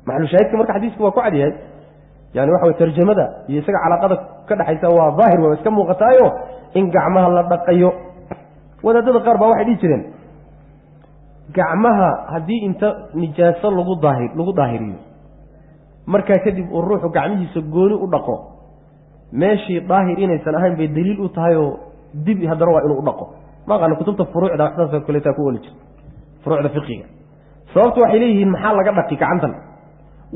Maxalu shaahidka marka xadiisku waa ku cad yahay, yani waxa way tarjamada iyo isaga calaaqada ka dhexaysa waa daahir, waa iska muuqataayo in gacmaha la dhaqayo. Wadaadada qaar baa waxay dhihi jireen gacmaha haddii inta nijaaso lagu daahiriyo, markaa kadib uu ruuxu gacmihiisa gooni u dhaqo, meeshii daahir inaysan ahayn bay daliil u tahay oo dib haddana waa inuu u dhaqo. Ma aqaano kutubta furuucda wax saasoo kaleetaa ku oli jirta, furuucda fiqiga. Sababtu waxay leeyihiin maxaa laga dhaqi gacantan?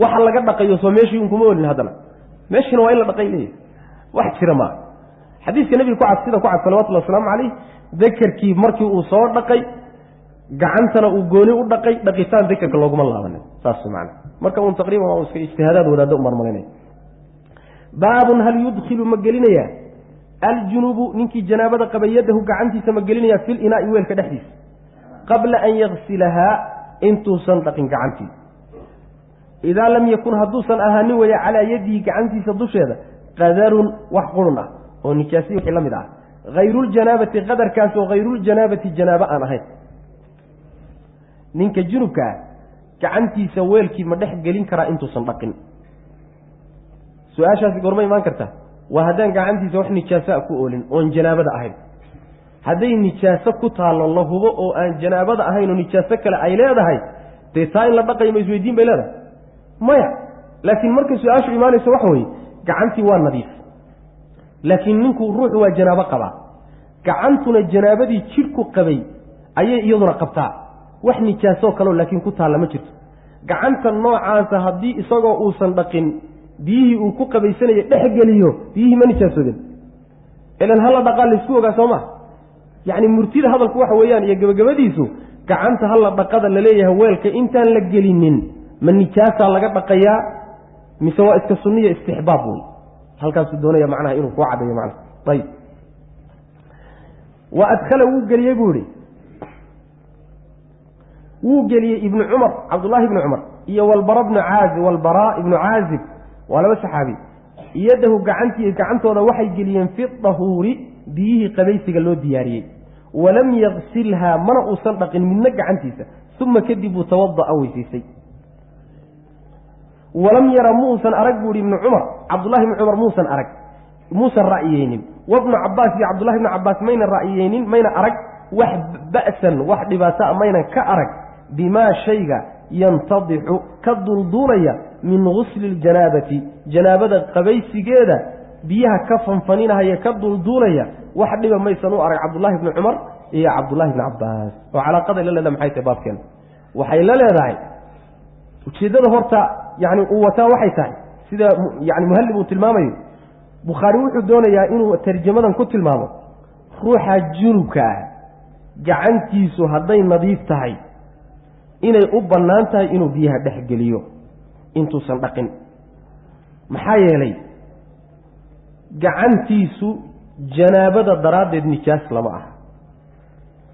Waxa laga dhaqayo soo meeshii un kuma olin, haddana meeshiina waa in la dhaqay leeyihin. Wax jira maa. Xadiiska nebiga ku cad, sida ku cad salawatullahi wasalaamu calayh, dakarkii markii uu soo dhaqay gacantana uu gooni u dhaqay, dhaqitaan dakarka looguma laabanin, saas macana. Marka uun taqriiban waa iska ijtihaadaad wadaadda u marmarinaya. Baabun hal yudkhilu, ma gelinaya aljunubu, ninkii janaabada qabay, yadahu gacantiisa ma gelinaya fil inaa'i, weelka dhexdiisa, qabla an yaksilahaa, intuusan dhaqin gacantii, idaa lam yakun, hadduusan ahaanin weeye, calaa yadihi, gacantiisa dusheeda, qadarun, wax qurun ah oo nijaasiyi wixii la mid ah, hayruljanaabati, qadarkaas oo hayruljanaabati, janaabo aan ahayn? Ninka junubka ah gacantiisa weelkii ma dhex gelin karaa intuusan dhaqin? Su-aashaasi goorma imaan kartaa? Waa haddaan gacantiisa wax nijaasaa ku oolin oon janaabada ahayn. Hadday nijaaso ku taallo la hubo oo aan janaabada ahayn oo nijaaso kale ay leedahay, dee taa in la dhaqayo ma isweydiin bay leedahay? Maya. Laakiin markay su-aashu imaanayso waxa weeye gacantii waa nadiif, laakiin ninku ruuxu waa janaabo qabaa, gacantuna janaabadii jidhku qabay ayay iyaduna qabtaa, wax nijaasoo kaleo laakiin ku taalla ma jirto. Gacanta noocaasa haddii isagoo uusan dhaqin biyihii uu ku qabaysanaya dhexgeliyo, biyihii ma nijaasoodeen? Ilan hala dhaqaa laysku ogaa, soo ma? Yacni murtida hadalku waxa weeyaan iyo gebagabadiisu, gacanta hala dhaqada laleeyahay weelka intaan la gelinin, ma nijaasaa laga dhaqayaa mise waa iska sunniya istixbaab wey? Halkaasuu doonaya macnaha inuu kuu caddeeyo macnaha. Ayib, wa adkhala, wuu geliyey buu yihi, wuu geliyey Ibnu Cumar, Cabdullahi ibnu Cumar iyo walbara bnu caazib, walbaraa ibnu Caazib, waa laba saxaabi, yadahu, gacantii, gacantooda waxay geliyeen fi dahuuri, biyihii qabaysiga loo diyaariyey, walam yaksilhaa, mana uusan dhaqin midna gacantiisa, uma kadib uu tawada'a, weysaystay. Walam yara, muusan arag buu ihi Ibnu Cumar, Cabdullahi ibnu Cumar muusan arag, muusan ra'yeynin, wabnu Cabaas iyo Cabdullahi ibnu Cabaas mayna ra'yeynin, mayna arag wax ba'san, wax dhibaataa maynan ka arag, bimaa, shayga, yantadixu, ka dulduulaya, min gusli ljanaabati, janaabada qabaysigeeda biyaha ka fanfaninahaya, ka dulduulaya, wax dhiba maysan u arag Cabdullahi ibni Cumar iyo Cabdullahi ibni Cabaas. Oo calaaqaday la leedahay maxay tahay baabkeena? Waxay la leedahay ujeeddada horta yani uu wataa waxay tahay, sida yani Muhallib uu tilmaamayo, Bukhaari wuxuu doonayaa inuu tarjamadan ku tilmaamo ruuxa junubka ah gacantiisu hadday nadiif tahay inay u bannaan tahay inuu biyaha dhex geliyo intuusan dhaqin. Maxaa yeelay gacantiisu janaabada daraaddeed nijaas lama aha.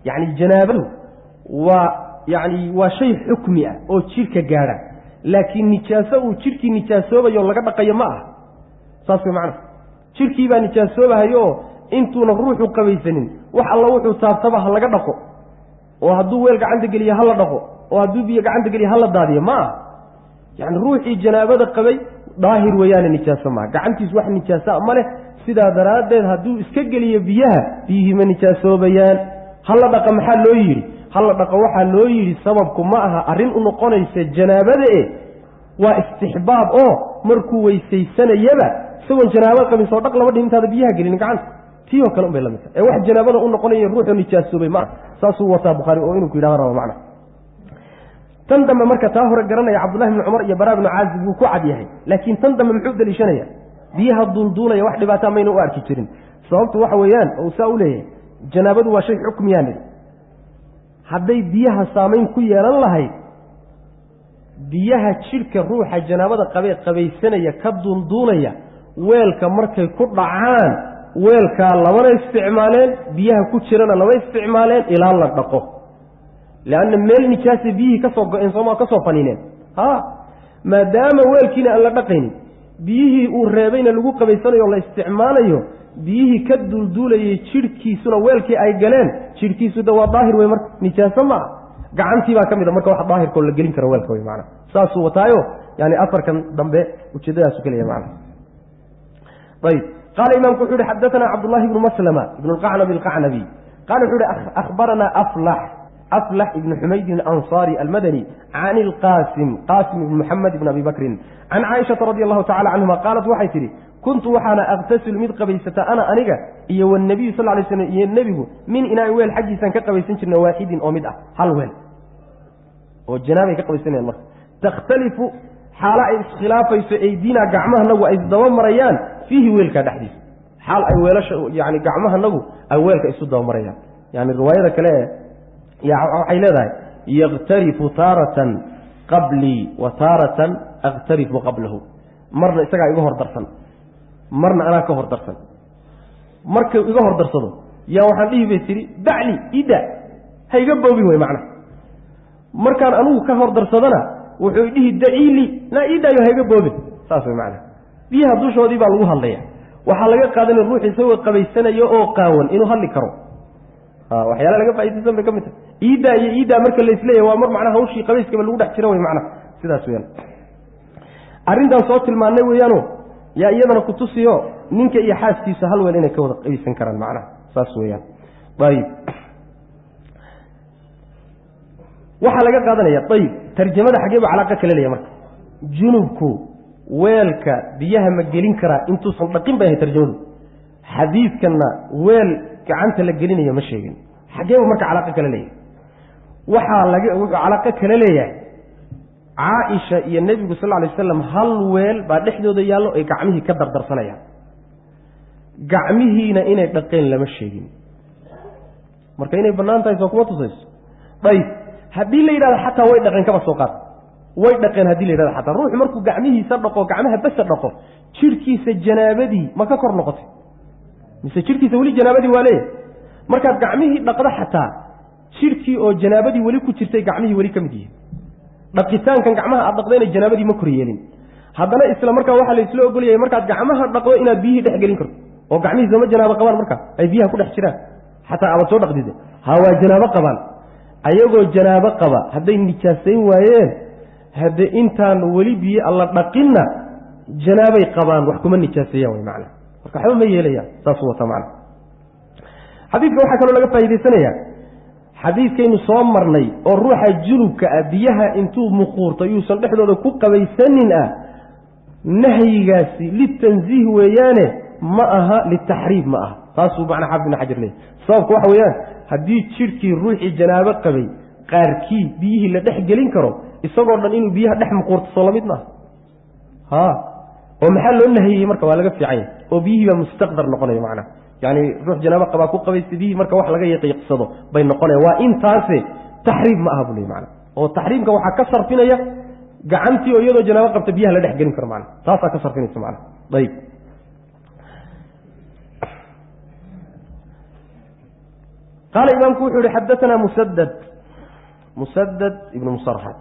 Yacni janaabadu waa yacni waa shay xukmi ah oo jidhka gaadha, laakiin nijaaso uu jidhkii nijaasoobayo laga dhaqayo ma aha. Saas way macnaha. Jidhkii baa nijaasoobahayo oo intuuna ruuxu qabaysanin wax alla wuxuu taabtaba ha laga dhaqo, oo hadduu weel gacanta geliyo ha la dhaqo, oo hadduu biyo gacanta geliyo ha la daadiyo, ma aha. Yacni ruuxii janaabada qabay daahir weeyaane, nijaaso maaha, gacantiisu wax nijaasaa ma leh. Sidaa daraaddeed hadduu iska geliyo biyaha, biyihii ma nijaasoobayaan. Hala dhaqa maxaa loo yidhi? Hala dhaqo waxaa loo yidhi sababku ma aha arrin u noqonaysa janaabada e, waa istixbaab oo markuu weysaysanayaba isagoon janaabo qabin soo dhaq lama dhihin intaada biyaha gelinin gacanta? Tii oo kale un bay la mid tahay ee wax janaabada u noqonaya ruuxuu nijaasoobay ma aha. Saasuu wataa Bukhaari oo inuu ku yidhahdo raba macna. Tan dambe marka taa hore garanaya Cabdullahi bni Cumar iyo Baraa bnu Caazib wuu ku cad yahay, laakiin tan dambe muxuu daliishanaya? Biyaha duulduulaya wax dhibaataa mayna u arki jirin. Sababtu waxa weeyaan oo saa u leeyahay, janaabadu waa shay xukmiyaan nidhi, hadday biyaha saamayn ku yeelan lahayd, biyaha jidhka ruuxa janaabada qabee qabaysanaya ka duulduulaya weelka markay ku dhacaan, weelkaa lamana isticmaaleen, biyaha ku jirana lama isticmaaleen ilaa la dhaqo, leanna meel nijaasay biyihii ka soo go-een, sooma ka soo faniineen? Ha, maadaama weelkiina aan la dhaqaynin, biyihii uu reebayna lagu qabaysanayo o la isticmaalayo, biyihii ka duulduulayay jidhkiisuna weelkii ay galeen, jidhkiisu de waa daahir wey, marka nijaaso ma ah. Gacantii baa ka mid a marka wax daahirkoo la gelin karo weelka wey macana. Saasuu wataayo yani afarkan dambe ujeeddadaasu ka leeyahay macana. Ayib. Qaala imaamku wuxuu yihi xadathana Cabdullahi ibnu Maslama ibnu Alqacnabi Alqacnabi qaala wuxuu yihi akhbarana Aflax ibnu Xumaydin Alansaari almadani can ilqaasim Qaasim ibn Muxamed ibn Abi Bakrin can Caaishata radi allahu tacala canhuma qaalat waxay tidhi kuntu waxaana aqtasilu mid qabaysata ana aniga iyo wanabiyu sal lay slam iyo nebigu min inaan weel xaggiisaan ka qabaysan jirna waaxidin oo mid ah, hal weel oo janaabay ka qabaysanayaan. Marka takhtalifu xaalo ay iskhilaafayso aydiinaa gacmahanagu ay isdaba marayaan fiihi weelkaa dhexdiisa, xaal ay weelasha yani gacmahanagu ay weelka isu daba marayaan. Yani riwaayada kale waxay leedahay yaktarifu taaratan qablii wa taaratan akhtarifu qablahu, marna isagaa iga hordarsan marna anaa ka hordarsan. Markuu iga hordarsado yaa waxaan dhihi bay tihi dacli ida ha iga boobin wey macna. Markaan anugu ka hordarsadana wuxuu dhihi daciili naa iidaayo ha iga boobin, saas wey macna. Biyaha dushoodii baa lagu hadlaya. Waxaa laga qaadanaya ruux isagoo qabaysanayo oo qaawan inuu hadli karo, waxyaala laga faaidaysan bay ka mid tahay. Iidaa iyo iidaa marka laisleeyahy waa mar macnaha hawshii qabayskaba lagu dhex jiro wey macna, sidaas weyaan. Arrintaan soo tilmaannay weeyaano yaa iyadana kutusiyo ninka iyo xaaskiisa hal weel inay ka wada qabaysan karaan macnaha, saas weeyaan. Ayib. Waxaa laga qaadanaya ayib tarjamada xaggee ba calaaqa kale leeyahay marka. Junubku weelka biyaha ma gelin karaa intuusan dhaqin bay ahay tarjamadu. Xadiidkanna weel gacanta la gelinayo ma sheegin, xaggee buu marka calaaqa kale leeyahay? Waxaa laga wuxuu calaaqa kale leeyahay Caaisha iyo nebigu sal lla alay wasalam hal weel baa dhexdooda yaallo ay gacmihii ka dardarsanayaan, gacmihiina inay dhaqeen lama sheegin, marka inay bannaan tahay soo kuma tusayso. Ayib. Haddii la yidhahdo xataa way dhaqeen kaba soo qaad, way dhaqeen haddii la yidhahdo xataa ruuxu markuu gacmihiisa dhaqo gacmaha basa dhaqo jidhkiisa janaabadii ma ka kor noqotay mise jidhkiisa weli janaabadii waa leeyahay? Markaad gacmihii dhaqdo xataa jidhkii oo janaabadii weli ku jirtay gacmihii weli ka mid yihiin. Dhaqitaankan gacmaha aad dhaqdayna janaabadii ma kor yeelin. Haddana isla markaa waxaa laysla ogolyahay markaad gacmaha dhaqdo inaad biyihii dhex gelin karto, oo gacmihii sooma janaabo qabaan markaa ay biyaha ku dhex jiraan xataa abaad soo dhaqdide ha waa janaabo qabaan. Ayagoo janaabo qaba hadday nijaasayn waayeen, hadde intaan weli biyo alla dhaqinna janaabay qabaan, wax kuma nijaaseeyaan wey macna, marka waxba ma yeelayaan, saasuu wataa macna. Xadiidka waxaa kaloo laga faa'iidaysanayaa xadiidkaynu soo marnay oo ruuxa junubka ah biyaha intuu muquurto yuusan dhexdooda ku qabaysanin ah, nahyigaasi litansiih weeyaane ma aha litaxriib ma aha. Taasuu macnaa xaafid ibn Xajar leeyahy. Sababku waxa weeyaan haddii jidhkii ruuxii janaabo qabay qaarkii biyihii la dhex gelin karo, isagoo dhan inuu biyaha dhex muquurto soo lamid maaha. Ha, oo maxaa loo nahiyey marka? Waa laga fiican yahay oo biyihii baa mustaqdar noqonaya macnaha, yani ruux janaabo qabaa ku qabaysta biyihii marka wax laga yaqiiqsado bay noqonaya. Waa intaase taxriib ma aha buu leey macna, oo taxriimka waxaa ka sarfinaya gacantii oo iyadoo janaabo qabta biyaha la dhex gelin karo macna, taasaa ka sarfinaysa macna. Ayib. Qaala imaamku wuxuu yihi xadathana Musadad ibnu Musarhad.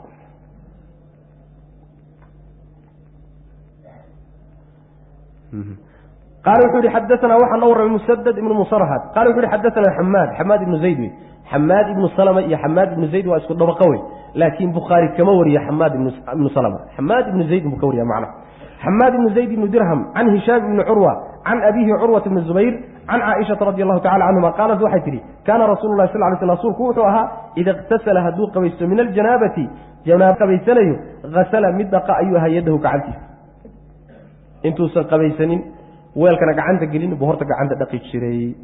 Qaala wuxuu yihi xadathana waxaa noo warramay Musadad ibnu Musarhad. Qaala wuxu yihi xadathana Xamaad ibnu Zayd wey. Xamaad ibnu Salama iyo Xamaad ibnu Zayd waa isku dabaqo wey, laakiin Bukhaari kama wariyo Xamaad ibnu Salama, Xamaad ibnu Zayd buu ka wariya macna. Xamaad ibnu Zayd ibnu Dirham can Hishaam ibni Curwa can abiihi Curwata ibni Zubayr can Caaishata radi allahu tacala canhuma qaalat waxay tidhi kaana rasuulu lahi sal ly sl rasuulku wuxuu ahaa ida iqtasala hadduu qabaysto min aljanaabati janaaba qabaysanayo hasala mid dhaqa ayuu ahaa yadahu gacantiisa. Intuusan qabaysanin weelkana gacanta gelin buu horta gacanta dhaqi jiray.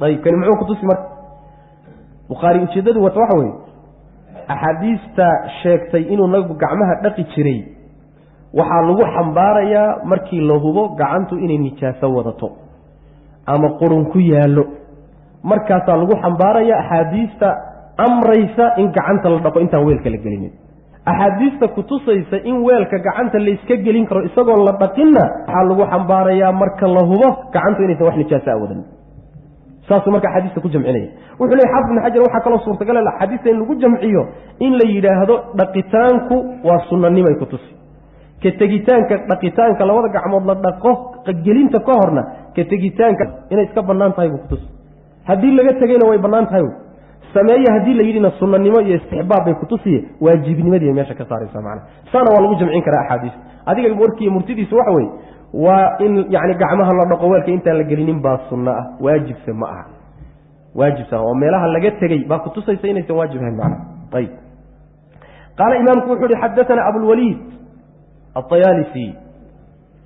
Ayib. Kani muxuu kutusi marka? Bukhaari ujeeddadu wata waxa weeye axaadiista sheegtay inuu nabigu gacmaha dhaqi jiray waxaa lagu xambaarayaa markii la hubo gacantu inay nijaaso wadato ama qurun ku yaallo, markaasaa lagu xambaaraya axaadiista amraysa in gacanta la dhaqo intaan weelka la gelinin. Axaadiista kutusaysa in weelka gacanta layska gelin karo isagoon la dhaqinna waxaa lagu xambaarayaa marka la hubo gacantu inaysan wax nijaaso a wadanin. Saasuu marka axaadiista ku jamcinaya. Wuxuu leeyahy xaafid ibn Xajar waxaa kaloo suurtagal axaadiista in lagu jamciyo in la yidhaahdo dhaqitaanku waa sunnanimay kutusi, ka tegitaanka dhaqitaanka labada gacmood la dhaqo gelinta ka horna ka tegitaanka inay iska bannaan tahay buu kutusi. Haddii laga tegayna way bannaan tahay. Sameeye haddii la yidhina sunnanimo iyo istixbaab bay kutusiye, waajibnimadii meesha ka saaraysa macna. Saana waa lagu jamcin karaa axaadiis. Adiga warkiiyo murtidiisu waxa weeye waa in yacni gacmaha la dhaqo weelka intaan la gelinin baa sunno ah, waajibse ma aha. Waajibsa oo meelaha laga tegey baa kutusaysa inaysan waajib ahayn macna. Ayib. Qaala imaamku wuxuu uhi xadathana Abulwaliid Aطayaalisi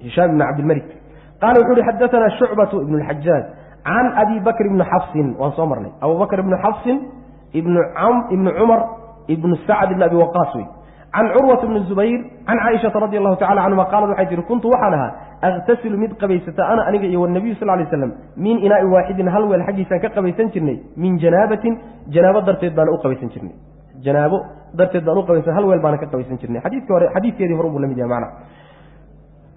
Hishaam ibn Cabdilmalik qaala wuxuu uhi xadathana Shucbatu ibn Alxajaaj can Abi Bakr ibni Xafsin. Waan soo marnay Abu Bakr ibni Xafsin ibnu Cumar ibnu Sacd ibn Abi Waqaas wey. Can Curwata bni Zubayr can Caaishata radi allahu tacala canhuma qaalat waxay tihi kuntu waxaan ahaa akhtasilu mid qabaysata ana aniga iyo wanabiyu sal lay slam min inaa'in waaxidin, hal weel xaggiisaan ka qabaysan jirnay, min janaabatin, janaabo darteed baana u qabaysan jirnay, janaabo darteed baan u qabaysan, hal weel baana ka qabaysan jirnay. Xadiidka hore xadiidkeedii hore buu la mid yahay macna.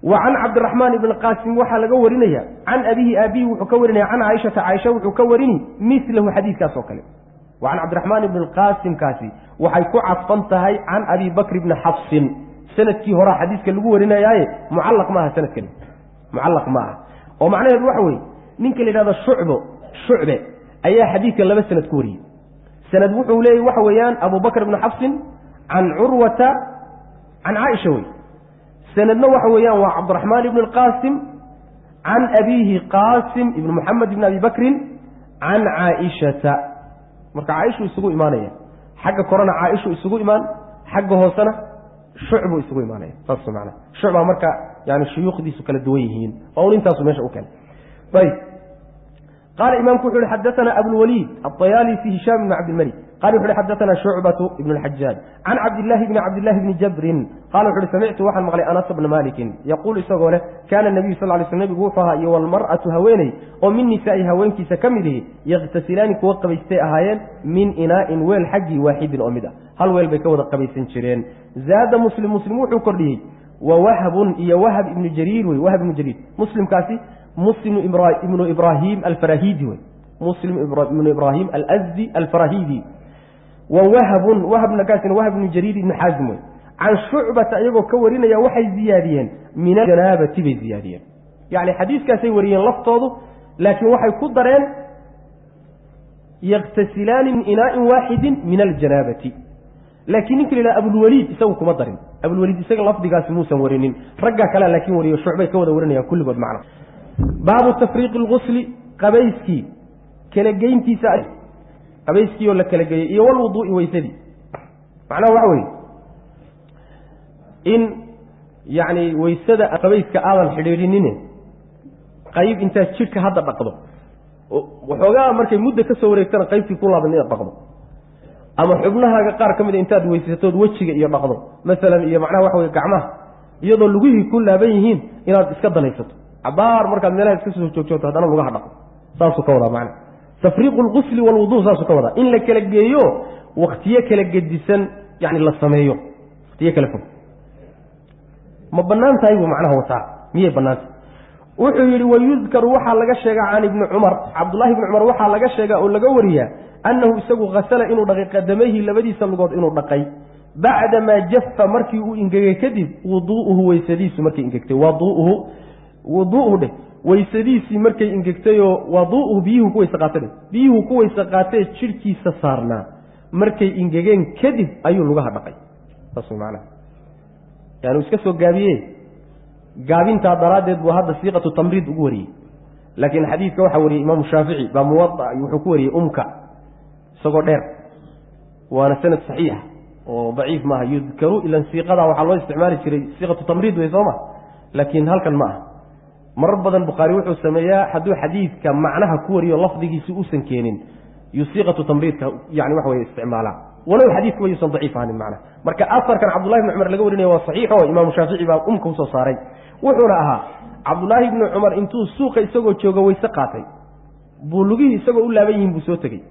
Wa can Cabdiraxmaan ibni Qaasim waxaa laga warinaya can abihi, aabihi wuxuu ka warinaya can Caaishata, Caaisha wuxuu ka warini milahu xadiidkaas oo kale. Wa can Cabdiraxmaan ibni Qaasimkaasi waxay ku cadfan tahay can Abi Bakr ibni Xafsin. Sanadkii horaa xadiiska lagu warinayaaye mucallaq maaha, sanadkani mucallaq ma aha. Oo macnaheedu waxa weeye ninka la yidhahdo Shucbe ayaa xadiidka laba sanad ku wariyey. Sanad wuxuu leeyay waxa weeyaan Abu Bakr ibni Xafsin can Curwata can Caaisha wey. Sanadna waxa weeyaan waa Cabdiraxmaan ibni Alqaasim can abiihi Qaasim ibni Muxamed ibni Abi Bakrin can Caaishata. Marka Caaishu isugu imaanaya, xagga korena Caaishu isugu imaan, xagga hoosena Shucbuu isugu imaanaya. Saas macna Shucbaa marka yani shuyuukhdiisu kala duwan yihiin, waa un intaasu meesha u keenay. Ayib. Qaala imaamku wuxu uhi xadathana Abulwaliid Aطayaalisi Hishaam ibn Cabdilmalik qala wuxu uhi xadathana Shucbatu ibn Alxajaaj can Cabdillahi bni Cabdillahi bni Jabrin qala wuxu uhi samictu waxaan maqlay Anas bna Malikin yaquulu isagoo leh kaana nabiyu sal lay sl nebigu wuxuu ahaa iyo walmar'atu haweeney oo min nisaa'i haweenkiisa ka mid ihi yakhtasilaani kuwa qabaystay ahaayeen min inaa'in weel xaggii waaxidin oo mid ah, hal weel bay ka wada qabaysan jireen. Zaada Muslim, Muslim wuxuu kordhiyey wa Wahbun iyo Wahab ibnu Jariir wey. Wahab ibnu Jariir Muslimkaasi Muslim ibnu Ibraahim Alfarahidi wey, Muslim ibnu Ibraahim Alazdi Alfarahidi. Wa Wahbun, Wahabna kaasina Wahab ibnu Jariir ibnu Xaazim wey. Can Shucbata iyagoo ka warinaya waxay ziyaadiyeen min aljanaabati bay ziyaadiyeen. Yacni xadiiskaasay wariyeen laftoodu, laakiin waxay ku dareen yakhtasilaani min inaa'in waaxidin min aljanaabati. Laakiin ninka la yidhaha Abulwaliid isagu kuma darin. Abulwaliid isaga lafdigaasi muusan warinin, raggaa kalea laakiin wariyo, Shucbay ka wada warinayaan kulligood macna. Baabu tafriiqi algusli, qabayskii kala geyntiisa, qabayskii oo la kala geeyey iyo walwuduu'i weysadii. Macnaha waxa weeye in yacni weysada qabayska aadan xidhiidhinine qayb intaad jidhka hadda dhaqdo, waxoogaa markay muddo ka soo wareegtana qaybtii ku laaban inaad dhaqdo, ama xubnahaaga qaar ka mid a intaad weysatood wejiga iyo dhaqdo masalan, iyo macnaha waxa weye gacmaha iyadoo lugihii ku laaban yihiin inaad iska danaysato cabaar, markaad meelaha iska soo joogjoogto haddana lugaha dhaqdo. Saasuu ka wadaa macna tafriiqu lqusli walwuduu, saasuu ka wadaa in la kala geeyo wakhtiyo kala gedisan, yani la sameeyo wakhtiyo kala fog. Ma bannaan tahay buu macnaha wataa, miyay bannaantahay? Wuxuu yidhi wayudkaru waxaa laga sheegaa can Ibni Cumar, Cabdullahi ibni Cumar waxaa laga sheegaa oo laga wariyaa annahu isagu hasala inuu dhaqay qadamayhi labadiisa lugood inuu dhaqay bacdamaa jafa markii uu ingegay kadib, wuduu'uhu weysadiisu markay ingegtay, waduuhu wuduuhu dheh weysadiisii markay ingegtayoo waduu'uhu biyuhu ku weyse qaatay, biyuhu ku weyse qaatee jidhkiisa saarnaa markay ingegeen kadib ayuu lugaha dhaqay. Saas macnaha yani uu iska soo gaabiye, gaabintaa daraaddeed buu hadda siiqatu tamriid ugu wariyey. Laakiin xadiidka waxaa wariyey Imaamu Shaafici baa Muwada wuxuu ku wariyey umka isagoo dheer, waana sanad saxiixa oo daciif maaha. Yudkaru ilan siiqadaa waxaa loo isticmaali jiray siiqatu tamriid wey sooma, laakiin halkan ma aha. Marar badan Bukhaari wuxuu sameeyaa hadduu xadiidka macnaha ku wariyo lafdigiisi uusan keenin yuu siiqatu tamriidka yani waxa weye isticmaalaa, walow xadiidkuba yuusan daciif ahanin macnaha. Marka afarkan Cabdullahi ibni Cumar laga warinaya waa saxiix oo Imaamu Shaafici baa umka usoo saaray. Wuxuuna ahaa Cabdullaahi ibni Cumar intuu suuqa isagoo jooga weyse qaatay buu lugihii isagoo u laaban yihiin buu soo tegey,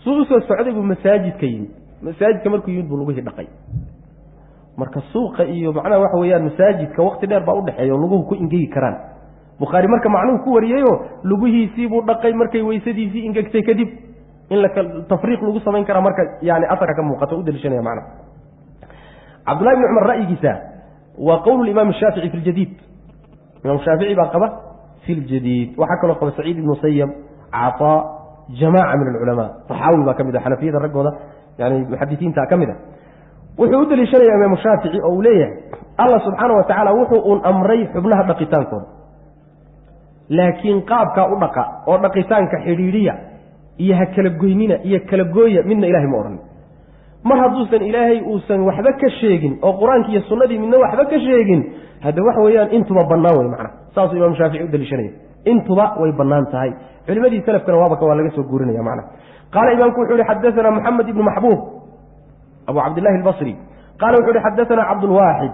suu usoo socday buu masaajidka yimid. Masaajidka markuu yimid buu lugihii dhaqay. Marka suuqa iyo macnaha waxa weeyaan masaajidka waqti dheer baa udhexeeya oo luguhu ku ingegi karaan. Bukhaari marka macnuhu ku wariyeyoo lugihiisii buu dhaqay markay weysadiisii ingegtay kadib, in la tafriiq lagu samayn karaa marka yani asarka ka muuqato u daliishanaya macnaha. Cabdullahi ibni Cumar ra'yigiisa waa qowl imaam Shaafici fi ljadiid, Imaam Shaafici baa qaba fi ljadiid. Waxaa kaloo qaba Saciid ibnu Musayab, Cataa, Jamaaca min alculamaa, taxaawi baa ka mid ah, xanafiyada raggooda yani muxadisiinta ka mid ah. Wuxuu u deliishanaya imaamu Shaafici oo uu leeyahay Allah subxaana wa tacaala wuxuu uun amray xubnaha dhaqitaankooda, laakiin qaabkaa u dhaqa oo dhaqitaanka xidhiidhiya iyo ha kala goynina iyo kala gooya midna ilahay ma odhan. Mar hadduusan ilaahay uusan waxba ka sheegin oo qur-aanki iyo sunnadii midna waxba ka sheegin, hadda waxa weeyaan intuba bannaan wey macna. Saasuu imaamu Shaafici u deliishanaya, intuba way bannaan tahay. Culimadii salafkana waabaka waa laga soo guurinaya macna. Qaala imaamku wuxuu yihi xadathana Moxamed ibnu Maxbuub Abu Cabdillahi Albasri, qala wuxu uhi xadathana Cabdulwaaxid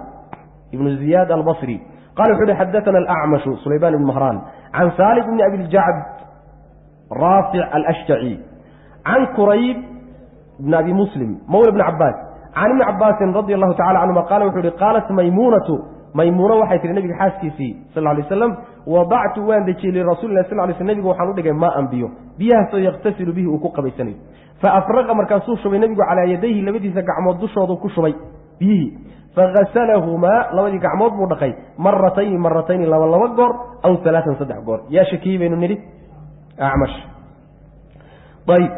ibnu Ziyaad Albasri, qala wuxu uhi xadathana Alacmashu Sulayman ibn Mahraan can Salim ibni Abiljacd Raafic Alashjaci can Kurayb ibn Abi Muslim mawla bni Cabaas can Ibni Cabaasin radi allahu tacala canhuma qala wuxuu ihi qaalat Maymuunatu, Maymuuno waxay tihi nabiga xaaskiisii sal ly slam, wadactu waan dejiyey lirasuuli lah sal ly sl nebigu waxaan u dhigay maa-an biyo, biyahaasoo yakhtasilu bihi uu ku qabaysanayo. Fa afraqa markaasuu shubay nebigu calaa yadayhi labadiisa gacmood dushoodu ku shubay biyihii, faghasalahumaa labadii gacmood buu dhaqay maratayni maratayni laba laba goor aw alaaan saddex goor. Yaa shakiyey baynu nidhi? Acmash. Ayb,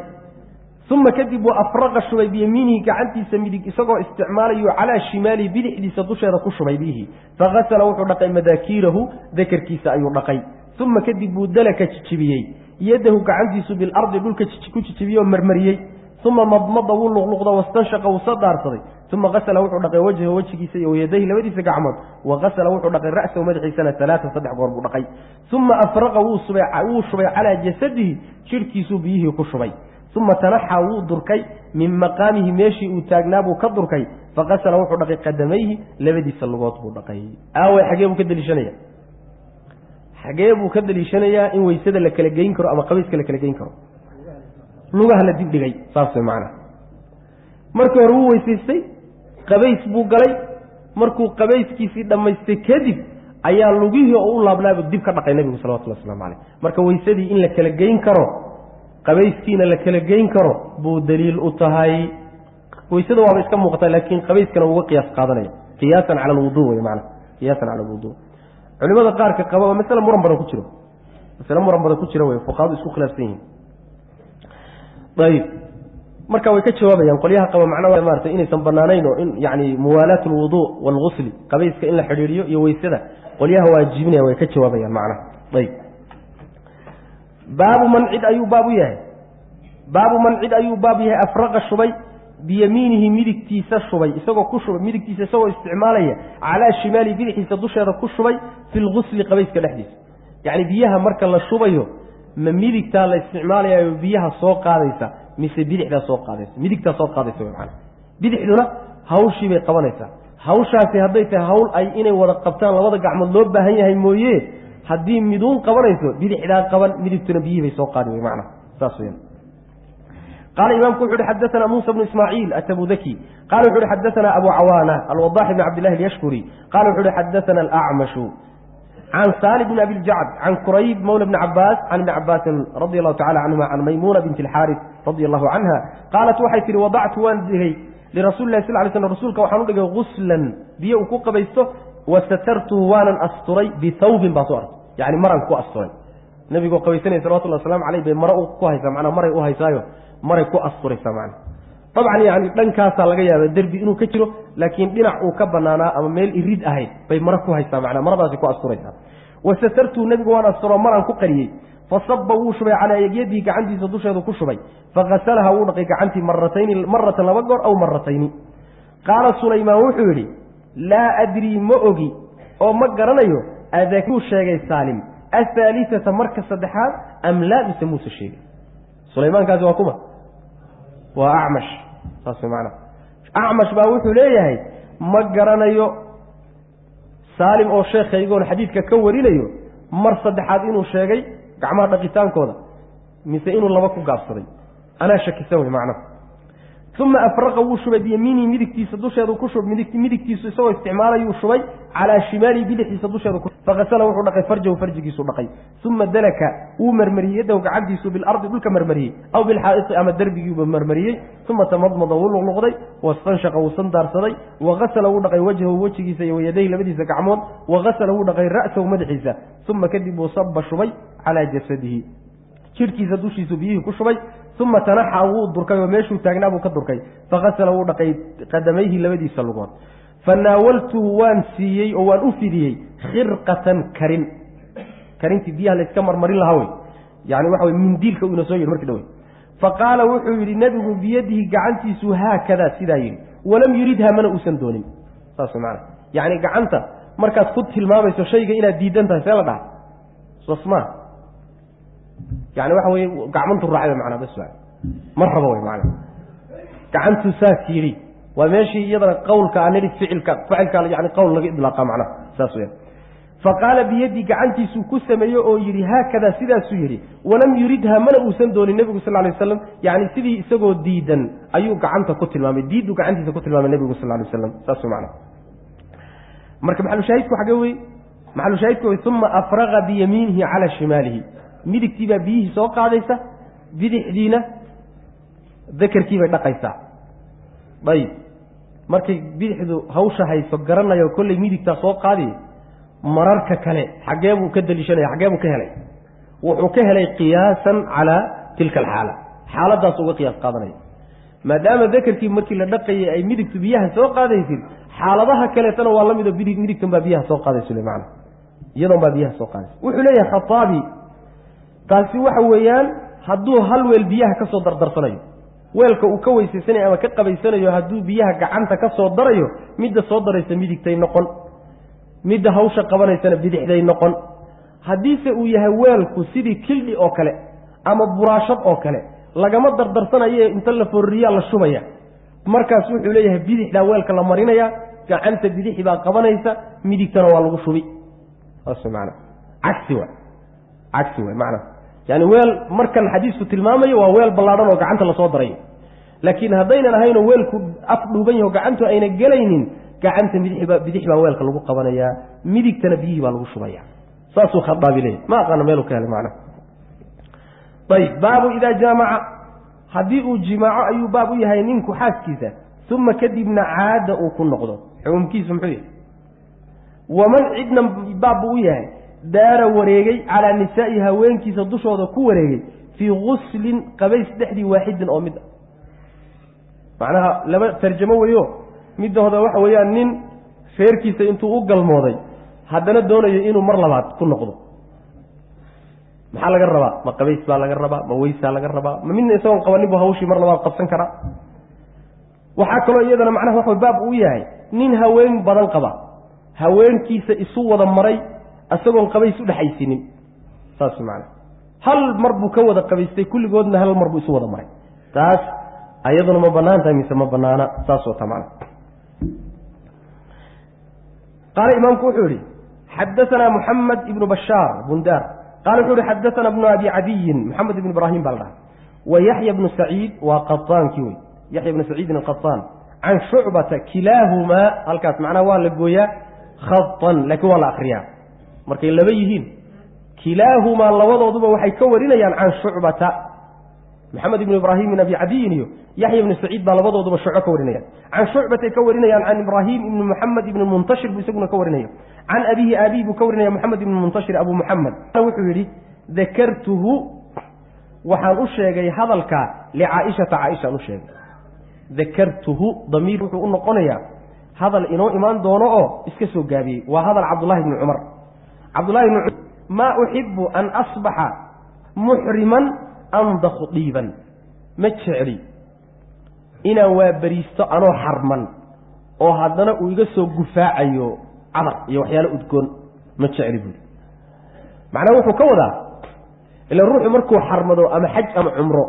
uma kadib wuu afraqa shubay biyamiinihi gacantiisa midig isagoo isticmaalayo calaa shimaalihi bidixdiisa dusheeda ku shubay biyihii, faghasala wuxuu dhaqay madaakiirahu dakarkiisa ayuu dhaqay. Uma kadib buu dalaka jijibiyey yadahu gacantiisu bilardi dhulka ku jijibiyey oo marmariyey. Uma madmada wuu luqluqda, wastanshaqa wuu sadaarsaday. Uma hasala wuxuu dhaqay wajhahu wejigiisa iyo wayadayhi labadiisa gacmood, wa hasala wuxuu dhaqay ra'sahu madaxiisana alaatan saddex goor buu dhaqay. Uma afraqa wuu shubay calaa jasadihi jidhkiisuu biyihii ku shubay. Uma tanaxaa wuu durkay min maqaamihi meeshii uu taagnaabuu ka durkay, faqasala wuxuu dhaqay qadamayhi labadiisa lugood buu dhaqay. Aaway, xagee buu ka deliishanaya? Xagee buu ka deliishanayaa in weysada la kala geyn karo ama qabayska la kala geyn karo? Lugaha la dibdhigay, saas way macnaha. Markii hore wuu weysaystay, qabays buu galay, markuu qabayskiisii dhammaystay kadib ayaa lugihii oo u laabnaabuu dib ka dhaqay nebigu salawatullah waslamu caleyh. Marka weysadii in la kala geyn karo, qabayskiina la kala geyn karo buu daliil u tahay. Weysada waaba iska muuqata, laakiin qabayskana uga qiyaas qaadanaya, qiyaasan cala alwudu wey macana, qiyaasan cala alwudu. Culimada qaarka qaba waa masale muran badan ku jiro, masale muran badan ku jiro wey, fuqahadu isku khilaafsan yihiin. Ayib, marka way ka jawaabayaan qolyaha qaba macnaha maarata inaysan banaanayn oo in yani muwaalaat alwudu waalghusli, qabayska in la xidhiiriyo iyo weysada, qolyaha waajibinaya way ka jawaabayaan macnaha. Ayib, baabu man cid ayuu baab u yahay, baabu man cid ayuu baab yahay afraqa shubay biyamiinihi midigtiisa shubay isagoo ku shubay midigtiisa isagoo isticmaalaya calaa shimaali bidixiisa dusheeda ku shubay fi lghusli qabayska dhexdiisa. Yacni biyaha marka la shubayo ma midigtaa la isticmaalayayo biyaha soo qaadaysa mise bidixdaa soo qaadaysa? Midigtaa soo qaadaysa wey macana. Bidixduna hawshii bay qabanaysaa. Hawshaasi hadday tahay hawl ay inay wada qabtaan labada gacmood loo baahan yahay mooye, haddii miduun qabanayso bidixdaa qaban, midigtuna biyihii bay soo qaadi wey macana, saas weyaan. Qaala imaamku wuxu uhi xadathana Muusa bnu Ismaaciil Atabudaki, qala wuxu uhi xadathana Abu Cawaana Alwadax bn Cabdillahi Alyashkuri, qala wuxu uhi xadathana Alacmashu can Salim bn Abiljacd can Kurayb mawla bni Cabaas can Ibni Cabaasin radi allahu tacala canhuma can Maymuuna binti Alxaaris radi allahu canha qaalat waxay tihi wadactu waan dhigay lirasuli lahi sal ly slam rasuulka waxaan u dhigay guslan biyo uu ku qabaysto, wa satartuhu waanan asturay bithawbin baa soo artay, yani maraan ku asturay. Nabigoo qabaysanaya salawatullah waslamu caleyh bay maro ku haysaa, macnaa maray u haysaayo maray ku asturaysaa macna. Dabcan yani dhankaasaa laga yaaba derbi inuu ka jiro, laakiin dhinac uu ka banaanaa ama meel irid ahayd bay maro ku haysaa macnaa, maradaasi ku asturaysaa. Wa satartuhu nebigu waan asturo maraan ku qariyey. Fasaba wuu shubay calaa yadihi gacantiisa dusheedu ku shubay, faghasalaha wuu dhaqay gacantii maratayni maratan laba goor aw maratayni. Qaala Sulaymaan wuxuu yidhi laa adrii ma ogi oo ma garanayo adakuu sheegay Saalim athaalitata marka saddexaad am laa mise muuse sheegay. Sulaymaankaasi waa kuma? Waa Acmash, saas way macnaha. Acmash baa wuxuu leeyahay ma garanayo Saalim oo sheekhaygoon xadiidka ka warinayo mar saddexaad inuu sheegay gacmaha dhaqitaankooda mise inuu laba ku gaabsaday, anaa shakisan wey macnaha. Uma afraqa wuu shubay biyamiinihi midigtiisa dusheedu ku shub, midigtiisu isagoo isticmaalayuu shubay calaa shimaalihi bidixiisa dusheedu, faghasala wuxuu dhaqay farjahu farjigiisuu dhaqay. Uma dalaka wuu marmariyey yadahu gacantiisu bilardi dhulka marmariyey aw bilxaa'iti ama derbigiiba marmariyey. Uma tamadmada wuu luqluqday, wastanshaqa wuu sandaarsaday, wa hasala wuu dhaqay wajhahu wejigiisa iyo wayadayhi labadiisa gacmood, wa hasala wuu dhaqay ra'sahu madaxiisa. Uma kadib wuu saba shubay calaa jasadihi. Jidhkiisa dushiisu biyihii ku shubay. Uma tanaxa, wuu durkay oo meeshuu taagnaa buu ka durkay. Fagasala, wuu dhaqay qadamayhi, labadiisa lugood. Fanaawaltuhu, waan siiyey oo waan u fidiyey khirqatan, karin, karintii biyaha layska marmarin lahaa wey, yani waxa wey mindiilka uu ina soo yidhi markii dhawey. Fa qaala, wuxuu yidhi nebigu biyadihi, gacantiisu haakadaa, sidaa yidhi. Walam yuridha, mana uusan doonin. Saas macana, yacni gacanta markaad ku tilmaamayso shayga inaad diidan tahay, see la dhaha? Sas maa, yani waxa weye gacmantu raacay manaa, bas ma rabo wey maanaa gacantuu saas yidhi. Waa meeshii iyadana qawlka aan nidhi ficilka, ficilka yani qowl laga idlaaqa macnaha, saas weya. Fa qaala biyadii, gacantiisuu ku sameeyey oo yidhi haakadaa, sidaasuu yidhi. Walam yuridha, mana uusan doonin nebigu sal lay waslam. Yani sidii isagoo diidan ayuu gacanta ku tilmaamay, diidduu gacantiisa ku tilmaamay nebigu sal lay waslam, saas macna. Marka maxalushaahidku xagee wey? Maxalushaahidku wey uma afraqa biyamiinihi calaa shimaalihi. Midigtii baa biyihii soo qaadaysa, bidixdiina dakarkii bay dhaqaysaa. Ayib, markay bidixdu hawsha hayso, garanayo kolley midigtaa soo qaadi. Mararka kale xaggee buu ka daliishanaya? Xaggee buu ka helay? Wuxuu ka helay qiyaasan calaa tilka alxaala, xaaladaas uga qiyaas qaadanaya. Maadaama dakarkii markii la dhaqayay ay midigtu biyaha soo qaadaysid, xaaladaha kaleetana waa la midoo bidig midigtan baa biyaha soo qaadaysu le macana, iyadoon baa biyaha soo qaadaysa. Wuxuu leeyahay Khataabi, taasi waxa weeyaan hadduu hal weel biyaha ka soo dardarsanayo, weelka uu ka weysaysanayo ama ka qabaysanayo, hadduu biyaha gacanta ka soo darayo, midda soo daraysa midigtay noqon, midda hawsha qabanaysana bidixday noqon. Haddiise uu yahay weelku sidii kildhi oo kale ama buraashad oo kale, lagama dardarsanaye inta la forriyaa la shubaya, markaas wuxuu leeyahay bidixdaa weelka la marinaya, gacanta bidixi baa qabanaysa, midigtana waa lagu shubi. Saas maana, cagsi wa, cagsi way macna. Yani weel markan xadiisku tilmaamayo waa weel ballaadhan oo gacanta lasoo darayo, laakiin haddaynan ahaynoo weelku af dhuuban yaho, gacantu ayna gelaynin, gacanta midixba bidix baa weelka lagu qabanayaa, midigtana biyihii baa lagu shubaya. Saasuu Khaaabi leeyahy, ma aqaano meeluu ka helay macna. Ayib, baabu idaa jaamaca, haddii uu jimaaco ayuu baab u yahay ninku xaaskiisa, uma kadibna caada uu ku noqdo, xukumkiisu muxuu yahay? Waman cidna baab buu u yahay daara, wareegay, calaa nisaa'i, haweenkiisa dushooda ku wareegay, fii guslin, qabays dhexdii, waaxidin, oo mid ah. Macnaha laba tarjamo weyo. Midda hore waxa weeyaan nin reerkiisa intuu u galmooday haddana doonayo inuu mar labaad ku noqdo, maxaa laga rabaa? Ma qabays baa laga rabaa? Ma weysaa laga rabaa? Ma midna isagoon qabanin buu hawshii mar labaad qabsan karaa? Waxaa kaloo iyadana macnaha waxa baab uu yahay nin haween badan qaba, haweenkiisa isu wada maray isagoon qabays udhexaysinin. Saas macana, hal mar buu ka wada qabaystay kulligoodna, hal mar buu isu wada maray. Taas ayaduna ma banaan tahay mise ma banaana? Saas wata macna. Qaala imaamku wuxuu yihi xadaanaa Muxamed ibnu Bashaar Bundaar qala wuxuu yihi xadaana bnu Abi Cadiyin, Moxamed ibnu Ibrahim baa la dhaha, wa Yaxya bnu Saciid, waa qataankii wey, Yaxya bnu Saciidin alqataan, can Shucbata kilaahumaa. Halkaas macnaha waa la gooyaa khatan, laakiin waa la akriyaa markay laba yihiin. Kilaahumaa, labadooduba waxay ka warinayaan can Shucbata. Maxamed ibnu Ibraahim ibn Abi Cadiyin iyo Yaxya ibnu Saciid baa labadooduba Shucbo ka warinayaan. Can Shucbatay ka warinayaan. Can Ibraahim ibni Muxamed ibni Muntashir buu isaguna ka warinaya. Can abihi, aabihi buu ka warinaya, Moxamed ibni Muntashir Abu Muxamed. Wuxuu yidhi dakartuhu, waxaan u sheegay hadalkaa, licaaishata, Caaishaan u sheegay. Dakartuhu damiir wuxuu u noqonayaa hadal inoo imaan doono oo iska soo gaabiyey. Waa hadal Cabdullahi bni Cumar. Cabdullahi bni Cumar, maa uxibu an asbaxa muxriman andakhu dhiiban, ma jecli inaan waaberiisto anoo xarman oo haddana uu iga soo gufaacayo cadar iyo waxyaalo udgoon, ma jecli buuri. Macnaha wuxuu ka wadaa, ila ruuxu markuu xarmado ama xaj ama cumro,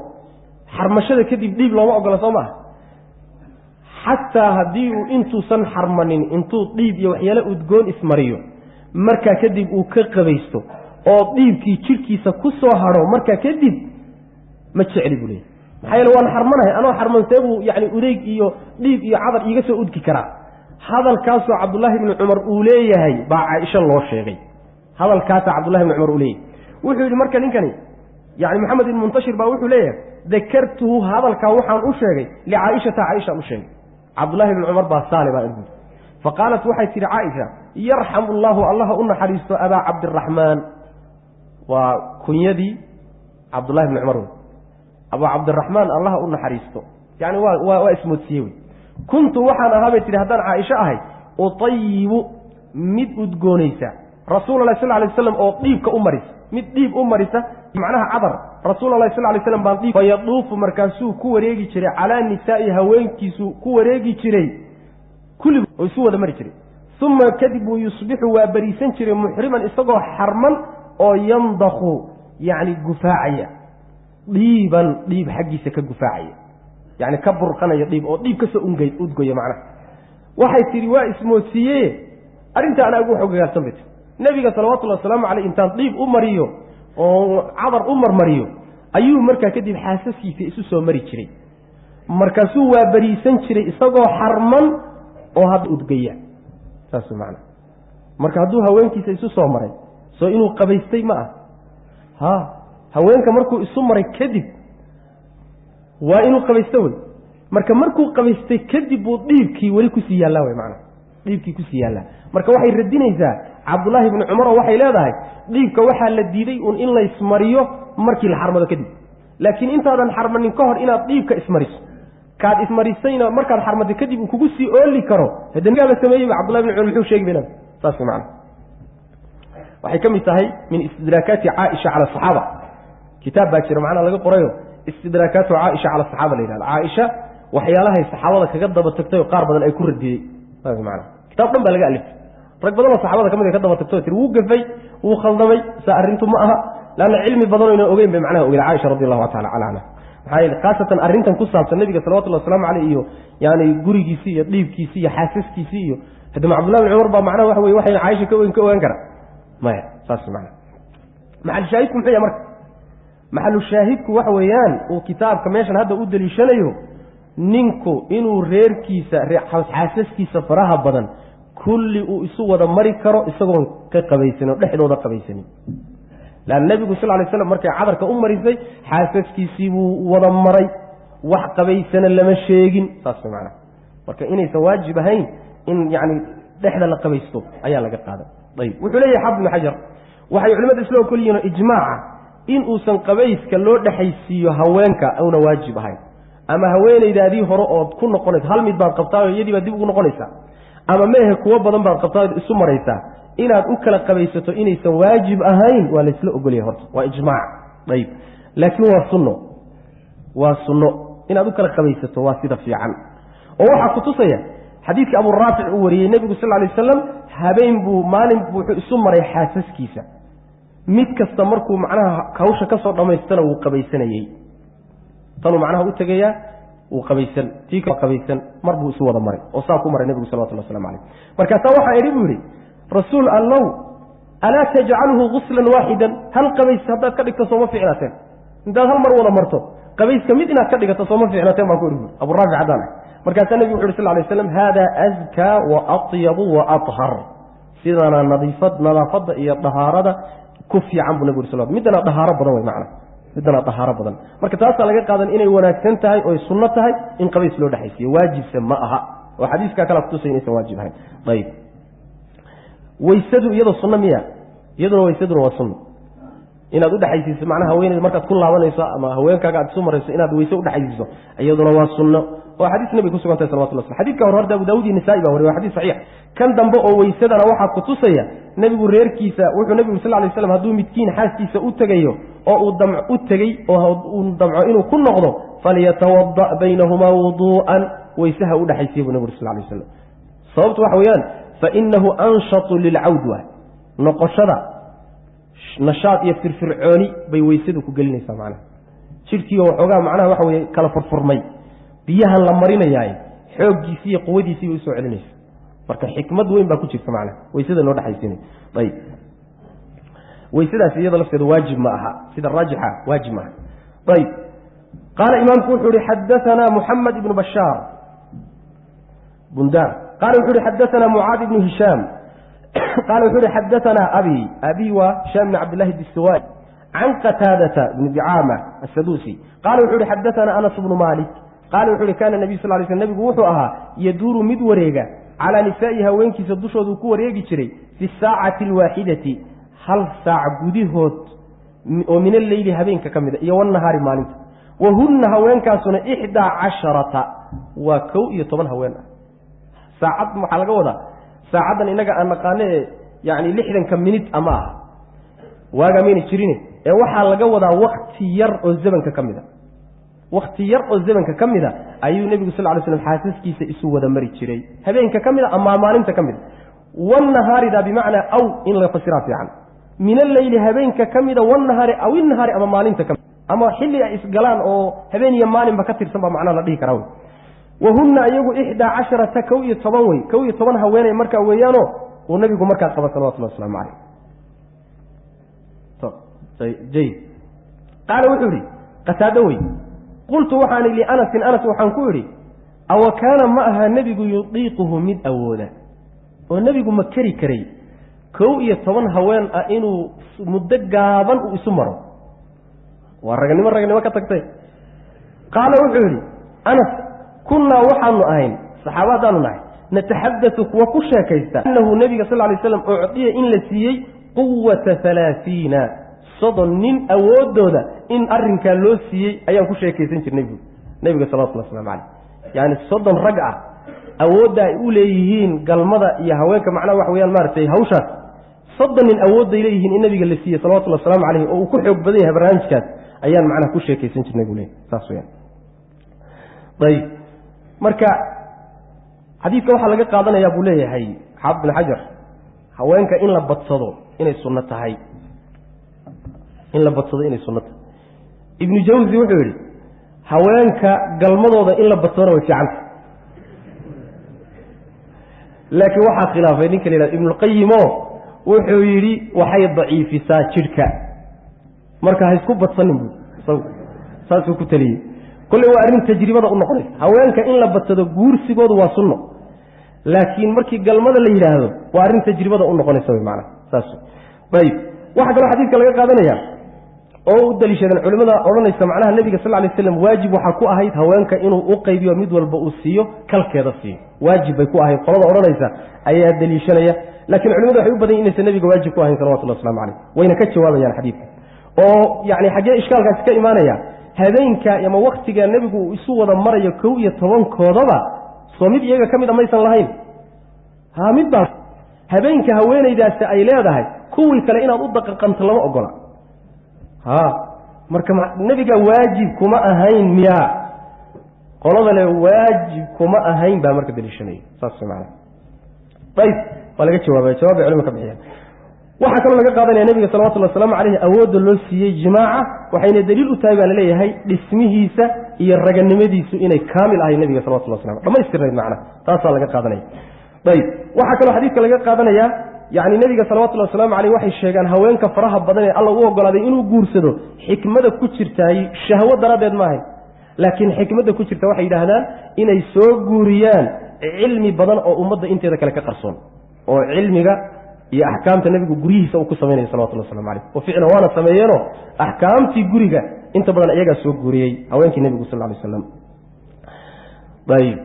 xarmashada kadib dhiib looma ogola, soo maaha? Xataa haddii uu intuusan xarmanin intuu dhiib iyo waxyaalo udgoon ismariyo, markaa kadib uu ka qabaysto oo dhiibkii jidhkiisa ku soo hadho markaa kadib, ma jecli buu leeyay. Maxaa yeele waan xarmanahay, anoo xarmansee buu yani udeyg iyo dhiib iyo cadar iiga soo udgi karaa? Hadalkaasoo Cabdullaahi bni Cumar uu leeyahay baa Caaisho loo sheegay. Hadalkaasaa Cabdullahi bni Cumar uu leeyahay. Wuxuu yidhi marka ninkani, yani Maxamed ibn Muntashir baa wuxuu leeyahay dakartuhu, hadalkaa waxaan u sheegay licaaishata, Caaishaan u sheegay. Cabdullahi bni Cumar baa saale baa buuri. Fa qaalat, waxay tidhi Caaisha, yarxamu allahu, allaha u naxariisto, Abaa Cabdiraxmaan. Waa kunyadii Cabdullahi bni Cumar wey, Abu Cabdiraxmaan Allah u naxariisto, yani waa ismoodsiiye wey. Kuntu waxaan ahaa bay tihi haddaan Caaisho ahay, utayibu mid udgoonaysa Rasuulallahi sal lay waslam oo dhiibka u marisa, mid dhiib u marisa macnaha cadar Rasuulallahi sal lay slam baan dhiib. Fayaduufu markaasuu ku wareegi jiray calaa nisaa'i, haweenkiisuu ku wareegi jiray kullig oo isu wada mari jiray. Uma kadib uu yusbixu waa bariisan jiray muxriman isagoo xarman oo yandakhu yacni gufaacaya dhiiban, dhiib xaggiisa ka gufaacaya, yani ka burqanaya dhiib oo dhiib kasoo udgoya macnaha. Waxay tidhi waa ismoodsiiye arrinta anaa ugu xogagaalsan bay tii Nebiga salawatullahi wasalaamu caleyh intaan dhiib u mariyo oo cadar u marmariyo ayuu markaa kadib xaasaskiisa isu soo mari jiray, markaasuu waa bariisan jiray isagoo xarman oo hadda udgaya. Saas macna. Marka hadduu haweenkiisa isu soo maray, soo inuu qabaystay ma ah? Ha, haweenka markuu isu maray kadib waa inuu qabaysto wey. Marka markuu qabaystay kadib buu dhiibkii weli kusii yaallaa wey macna, dhiibkii kusii yaallaa. Marka waxay radinaysaa Cabdullaahi bni Cumar oo waxay leedahay dhiibka waxaa la diiday uun in laysmariyo markii la xarmado kadib, laakiin intaadan xarmanin ka hor inaad dhiibka ismariso, kaad ismarisayna markaad xarmatay kadib uu kugu sii ooli karo, hadda sameeyeyba Cabdullahi bni Cumar muxuu sheegi bay. Saas macna. Waxay ka mid tahay min istidraakaati Caaisha cala asaxaaba. Kitaab baa jira macnaha laga qorayo istidraakaatu Caaisha cala asaxaaba la yidhahda. Caaisha waxyaalahay saxaabada kaga daba tagtay oo qaar badan ay ku radiyey, saas macna. Kitaab dhan baa laga aliftay, rag badan oo saxaabada kamid ay ka daba tagtay oo tiri wuu gafay, wuu khaldamay, saa arrintu ma aha, laanna cilmi badan oyna ogeyn bay macnaha ogeyn Caaisha radi allahu tacala canha. Maxaa yeele khaasatan arrintan ku saabsan Nabiga salawatullahi wasalaamu caleyh iyo yani gurigiisii iyo dhiibkiisii iyo xaasaskiisii iyo haddama Cabdullahi bn Cumar baa macnaha waxa weye waxayna Caaisha ka ogeyn ka ogaan kara maya. Saas macna. Maxalu shaahidku muxuu yahay marka? Maxalu shaahidku waxa weeyaan uu kitaabka meeshan hadda u daliishanayo ninku inuu reerkiisa xaasaskiisa faraha badan kulli uu isu wada mari karo isagoon ka qabaysanin oo dhexdooda qabaysanin. Laanna Nebigu sal lay slam markay cadarka u marisay xaasaskiisii buu wada maray, wax qabaysana lama sheegin. Saas macna. Marka inaysan waajib ahayn in yani dhexda la qabaysto ayaa laga qaaday. Ayib, wuxuu leeyahay Xaafid ibnu Xajar, waxay culimadu isla ogol yihiin oo ijmaaca in uusan qabayska loo dhexaysiiyo haweenka una waajib ahayn, ama haweenaydaadii hore ood ku noqonayso hal mid baad qabtaayo iyadii baad dib ugu noqonaysaa, ama meehe kuwo badan baad qabtaayo isu maraysaa, inaad u kala qabaysato inaysan waajib ahayn waa laysla ogolyahay horta, waa ijmaac. Ayib, laakiin waa sunno, waa sunno inaad u kala qabaysato, waa sida fiican. Oo waxaa kutusaya xadiidka Abu Raafic uu wariyey, Nebigu sal lay wasalam habeen buu maalin buu wuxuu isu maray xaasaskiisa, mid kasta markuu macnaha hawsha kasoo dhammaystana wuu qabaysanayey, tanuu macnaha u tegayaa wuu qabaysan, tii qabaysan, mar buu isu wada maray oo saa ku maray Nebigu salawatullah waslamu caleyh. Markaasaa waxaa idhi buu yidhi, Rasuul allow, alaa tajcaluhu guslan waaxidan, hal qabays haddaad ka dhigto sooma fiicnaateen? Intaad hal mar wada marto qabayska mid inaad ka dhigato sooma fiicnaateen baan ku idhi buui Abu Raafic haddaan ah. Markaasaa Nebigu wuxu uhi sal lay slam, hada azkaa wa atyabu wa athar, sidaana nadiifad nadaafadda iyo dahaarada ku fiican buu nabig uri sal. Middanaa dahaaro badan wey macna, middanaa dahaaro badan. Marka taasaa laga qaadan inay wanaagsan tahay oy sunno tahay in qabays loo dhexaysiiyo, waajibse ma aha, oo xadiiskaa kalaa kutusaya inaysan waajib ahayn. Ayib, waysadu iyadoo sunno miya? Iyaduna waysaduna waa sunno inaad udhexaysiiso macnaha haweeneyda markaad ku laabanayso ama haweenkaaga aad isu marayso inaad weyse udhexaysiiso, iyaduna waa sunno oo xadiis nabiga kusugan tahay salawatullah sl. Xadidka hore horta Abu Daawud iyo Nisaai baa wariy, waa xadis saxiix. Kan dambe oo weysadana waxaa kutusaya nebigu reerkiisa wuxuu nebigu sal lay slam hadduu midkiin xaaskiisa u tegayo oo uu damc u tegey oo uu damco inuu ku noqdo, falyatawada' baynahumaa wuduu'an, weysaha udhexaysiya buu nebigu sal lay waslam. Sababtu waxa weeyaan fainahu anshatu lilcawd, waay noqoshada nashaad iyo firfircooni bay weysadu ku gelinaysaa macnaha, jidhkiioo waxoogaa macnaha waxa weye kala furfurmay biyahan la marinayaay xooggiisii iyo quwadiisii bay usoo celinaysa. Marka xikmad weyn baa ku jirta macnaha weysada loo dhexaysiinay. Ayib, weysadaas iyada lafteeda waajib ma aha, sida raajixa waajib ma aha. Ayib, qaala imaamku wuxuu ihi xadaanaa Muxamed ibnu Bashaar Bundar, qaala wuxuu ihi xadaanaa Mucaad ibnu Hishaam, qaala wuxuu ihi xadaanaa abi, abi waa Hishaam ibn Cabdillahi Distuwai, can Qataadata ibni Dicaama Asaduusi, qaala wuxuu ihi xadaanaa Anas bnu Malik, qaala wuxu uhi kaana nabiyu sal lay sl, nebigu wuxuu ahaa yaduuru mid wareega calaa nisaa'i haweenkiisa dushooduu ku wareegi jiray fi saacati alwaaxidati, hal saac gudahood oo min alleyli habeenka ka mida iyo wanahaari maalinta. Wahunna haweenkaasuna 11 waa 11 haween ah. Saacad maxaa laga wadaa? Saacaddan innaga aan naqaano ee yacni 60 minit ama ah waagaa mayna jirine, ee waxaa laga wadaa wakti yar oo zamanka ka mid a, wakti yar oo zamanka ka mid a ayuu nebigu sal ly slam xaasaskiisa isu wada mari jiray, habeenka ka mid a ama maalinta ka mid a. Wanahaarida bimacnaa aw in la fasiraa fiican, min alleyli habeenka ka mida, wanahaari aw innahaari ama maalinta ka mid, ama xilli ay isgalaan oo habeen iyo maalinba ka tirsan baa macnaha la dhihi karaa wey. Wahunna iyagu 11 11 wey, 11 haweeney markaa weeyaano uu nabigu markaa qaba salawatullahi wasalaamu caleyh. Jayid. Qaala wuxuu idhi Qataado wey, qultu waxaan idhi lianasin, Anas waxaan ku idhi, awa kaana ma aha nebigu yudiiquhu mid awooda, oo nebigu ma keri karay 11 haween ah inuu muddo gaaban uu isu maro? Waa ragnimo, ragnimo ka tagtay. Qaala wuxuu yidhi Anas, kunnaa waxaanu ahayn, saxaaba haddaanu nahay, nataxadatu kuwa ku sheekaysta annahu nebiga sal lay slam ucdiya in la siiyey quwata 30 30 nin awooddooda in arrinkaa loo siiyey ayaan ku sheekaysan jirnay buui nebiga salawatullah waslamu caleyh. Yacni 30 rag ah awoodda ay u leeyihiin galmada iyo haweenka, macnaha waxa weyaan maaragtay hawshaas 30 nin awoodday leeyihiin in nabiga la siiyey salawatullahi wasalaamu caleyh oo uu ku xoog badan yahay barnaamijkaas ayaan macnaha ku sheekaysan jirnay buu leeyahy. Saas weyaan. Ayib. Marka xadiidka waxaa laga qaadanayaa buu leeyahay Xaafid bin Xajar, haweenka in la badsado inay sunno tahay, in la badsado inay sunno tahay. Ibnu Jawsi wuxuu yidhi haweenka galmadooda in la badsadona way fiicanta, laakiin waxaa khilaafay ninka la yihahdo Ibnulqayim oo wuxuu yidhi waxay daciifisaa jidhka, marka ha isku badsanin buu isagu, saasuu ku taliyey. Kolley waa arrin tajribada u noqonaysa, haweenka in la badsado guursigoodu waa sunno, laakiin markii galmada la yidhaahdo waa arrin tajribada u noqonaysa wey macnaha, saas. Ayib. Waxaa kaloo xadiidka laga qaadanaya oo u daliishadeen culimada odhanaysa macnaha nebiga sal lay slam waajib waxaa ku ahayd haweenka inuu u qaybiyo, mid walba uu siiyo kalkeeda siiyo, waajib bay ku ahayd qolada odhanaysa ayaa daliishanaya. Laakiin culimadu waxay u badan yihin inaysan nebiga waajib ku ahayn salawatullahi waslamu caleyh, wayna ka jawaabayaan xadiidka oo yacni xaggee ishkaalkaasi ka imaanaya, habeenka ama waktiga nebigu uu isu wada marayo 11koodaba soo mid iyaga ka mid a maysan lahayn. Ha, mid baa habeenka haweenaydaasi ay leedahay, kuwii kale inaad u daqaqanto lama ogola. Ha, marka nebiga waajib kuma ahayn miyaa? Qolada le waajib kuma ahayn baa marka daliishanaya, saas macana. Ayib, waa laga jawaabaya, jawaab bay culimadu ka bixiyaan. Waxaa kaloo laga qaadanaya nebiga salawatullahi wasalaamu caleyhi awoodda loo siiyey jimaaca, waxayna daliil u tahay baa laleeyahay dhismihiisa iyo raganimadiisu inay kaamil ahay nebiga salawatullah waslam dhamaystirnayd macnaha, taasaa laga qaadanaya. Ayib. Waxaa kaloo xadiidka laga qaadanayaa yacni nebiga salawatullahi wasalaamu caleyh waxay sheegaan haweenka faraha badan ee alla u ogolaaday inuu guursado xikmada ku jirtaay shahwo daraaddeed maahay, laakiin xikmadda ku jirta waxay yidhaahdaan inay soo guuriyaan cilmi badan oo ummadda inteeda kale ka qarsoon, oo cilmiga iyo axkaamta nebigu guryihiisa uu ku samaynayo salawatullahi waslamu caleyh. Oo ficlan waana sameeyeenoo axkaamtii guriga inta badan iyagaa soo guuriyey haweenkii nebigu sal ly slam. Ayib.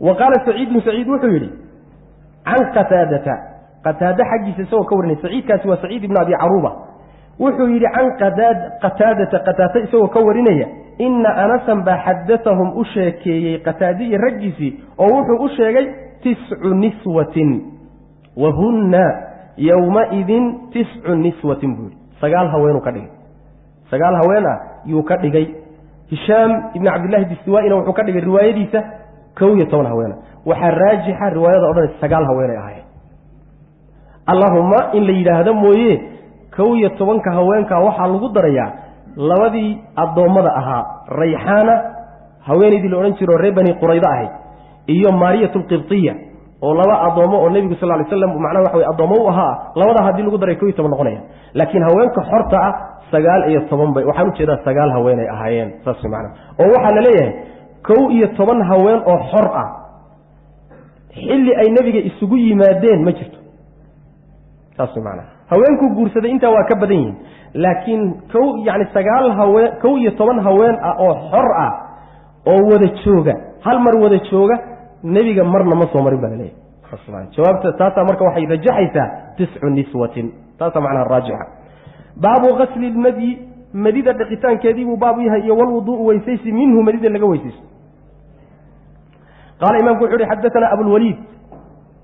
Wa qaala Saciidun, Saciid wuxuu yidhi can Qataadata, Qataade xaggiisa isagoo ka warinay, Saciidkaasi waa Saciid ibnu Abi Caruuba, wuxuu yidhi can Qataadata, Qataade isagoo ka warinaya, ina Anasan baa xadatahum u sheekeeyey Qataade iyo raggiisii, oo wuxuu u sheegay 9 niswatin wahunna yowmaidin 9 niswatin buu yidhi. 9 haweenuu ka dhigay, 9 haween ah yuu ka dhigay. Hishaam ibni Cabdillahi Bistiwaaina wuxuu ka dhigay riwaayadiisa 11 haweena. Waxaa raajixa riwaayada odhanaysa 9 haweenay ahaayeen. Allahuma in la yidhaahdo mooye 11ka haweenkaa waxaa lagu darayaa labadii addoommada ahaa, Rayxaana haweenaydii la odhan jiro reer Bani Qurayda ahayd, iyo Maariyat alqibtiya oo laba addoommo oo nebigu sal lay slam macnaha waxa wey addoommo u ahaa, labada haddii lagu daray 11 noqonaya. Laakiin haweenka xorta ah 19 bay, waxaan ujeedaa 9 haweenay ahaayeen, saas macnaha. Oo waxaa la leeyahay 11 haween oo xor ah xilli ay nebiga isugu yimaadeen ma jirto, saas macnaha. Haweenkuu guursaday intaa waa ka badan yihiin, laakiin yani 9 haween, 11 haween ah oo xor ah oo wada jooga, hal mar wada jooga, nebiga marna ma soo marin baa laleeyahay. Jawaabta taasaa marka waxay rajaxaysaa 9 niswatin, taasaa macnaha raajixa. Baabu ghasli lmadyi, madida dhaqitaankeedii buu baabu yahay, iyo walwuduu'u weysaysi minhu madida laga weysaysto. Qaala imaamku wuxu uhi xadathana abulwaliid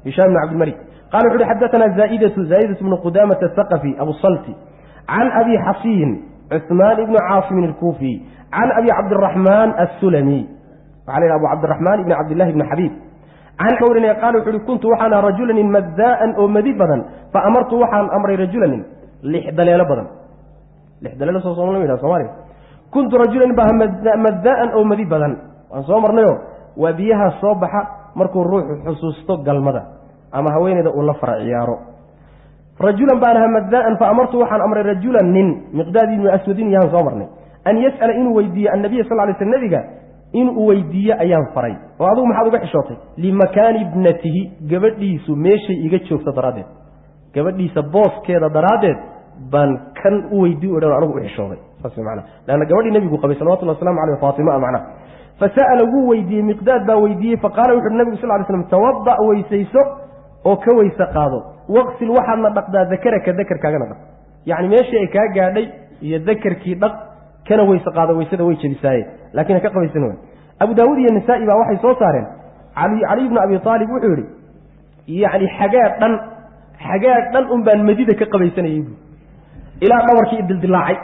hishaam bn cabdilmalik qala wuxu uhi xadathana zaa'idatu bnu qudamata athaqafi abu salti can abi xasiin cuثmaan ibni caasimin alkuufi can abi cabdiraxmaan assulami, waxaa la yidhaha abu cabdiraxmaan ibni cabdillahi ibni xabiib can ka warinaya qaala wuxu uhi kuntu waxaan ahaa rajulanin maddaa'an oo madi badan, fa amartu waxaan amray rajulanin lix daleelo badan, lix daleelo soo sooma yidhaha Soomaaliga. Kuntu rajulan baa maddaa'an oo madi badan, waan soo marnayo, waa biyaha soo baxa markuu ruuxu xusuusto galmada ama haweeneyda uu la fara ciyaaro. Rajulan baan ahaa maddaa'an, fa amartu waxaan amray rajulan nin Miqdaad ibnu Aswadin yahaan soo marnay, an yas'ala inuu weydiiyo annabiya sal ly sl nabiga inuu weydiiyo ayaan faray. Oo adigu maxaad uga xishootay? Limakaani ibnatihi, gabadhiisu meeshay iga joogto daraaddeed, gabadhiisa booskeeda daraaddeed baan kan u weydiiy o dhan anigu u xishooday. Saas macana, leanna gabadhii nabigu qabay salawatullahi waslamu aleyh Faatima macnaha. Fasa'ala wuu weydiiyey, Miqdaad baa weydiiyey, faqaala wuxu uhi nabigu sal ly slam tawada' weysayso oo ka weyse qaado, waqsil waxaadna dhaqdaa dakaraka, dakarkaagana dhaq, yacni meeshii ay kaa gaadhay iyo dakarkii dhaq, kana weyse qaado, weysada way jebisaaye, laakiin ha ka qabaysan way. Abu Daawuud iyo Nisaa'i baa waxay soo saareen Cali ibnu Abi Aalib wuxuu yidhi yacni xagaa dhan un baan madida ka qabaysanayay buu, ilaa dhabarkii idildilaacay,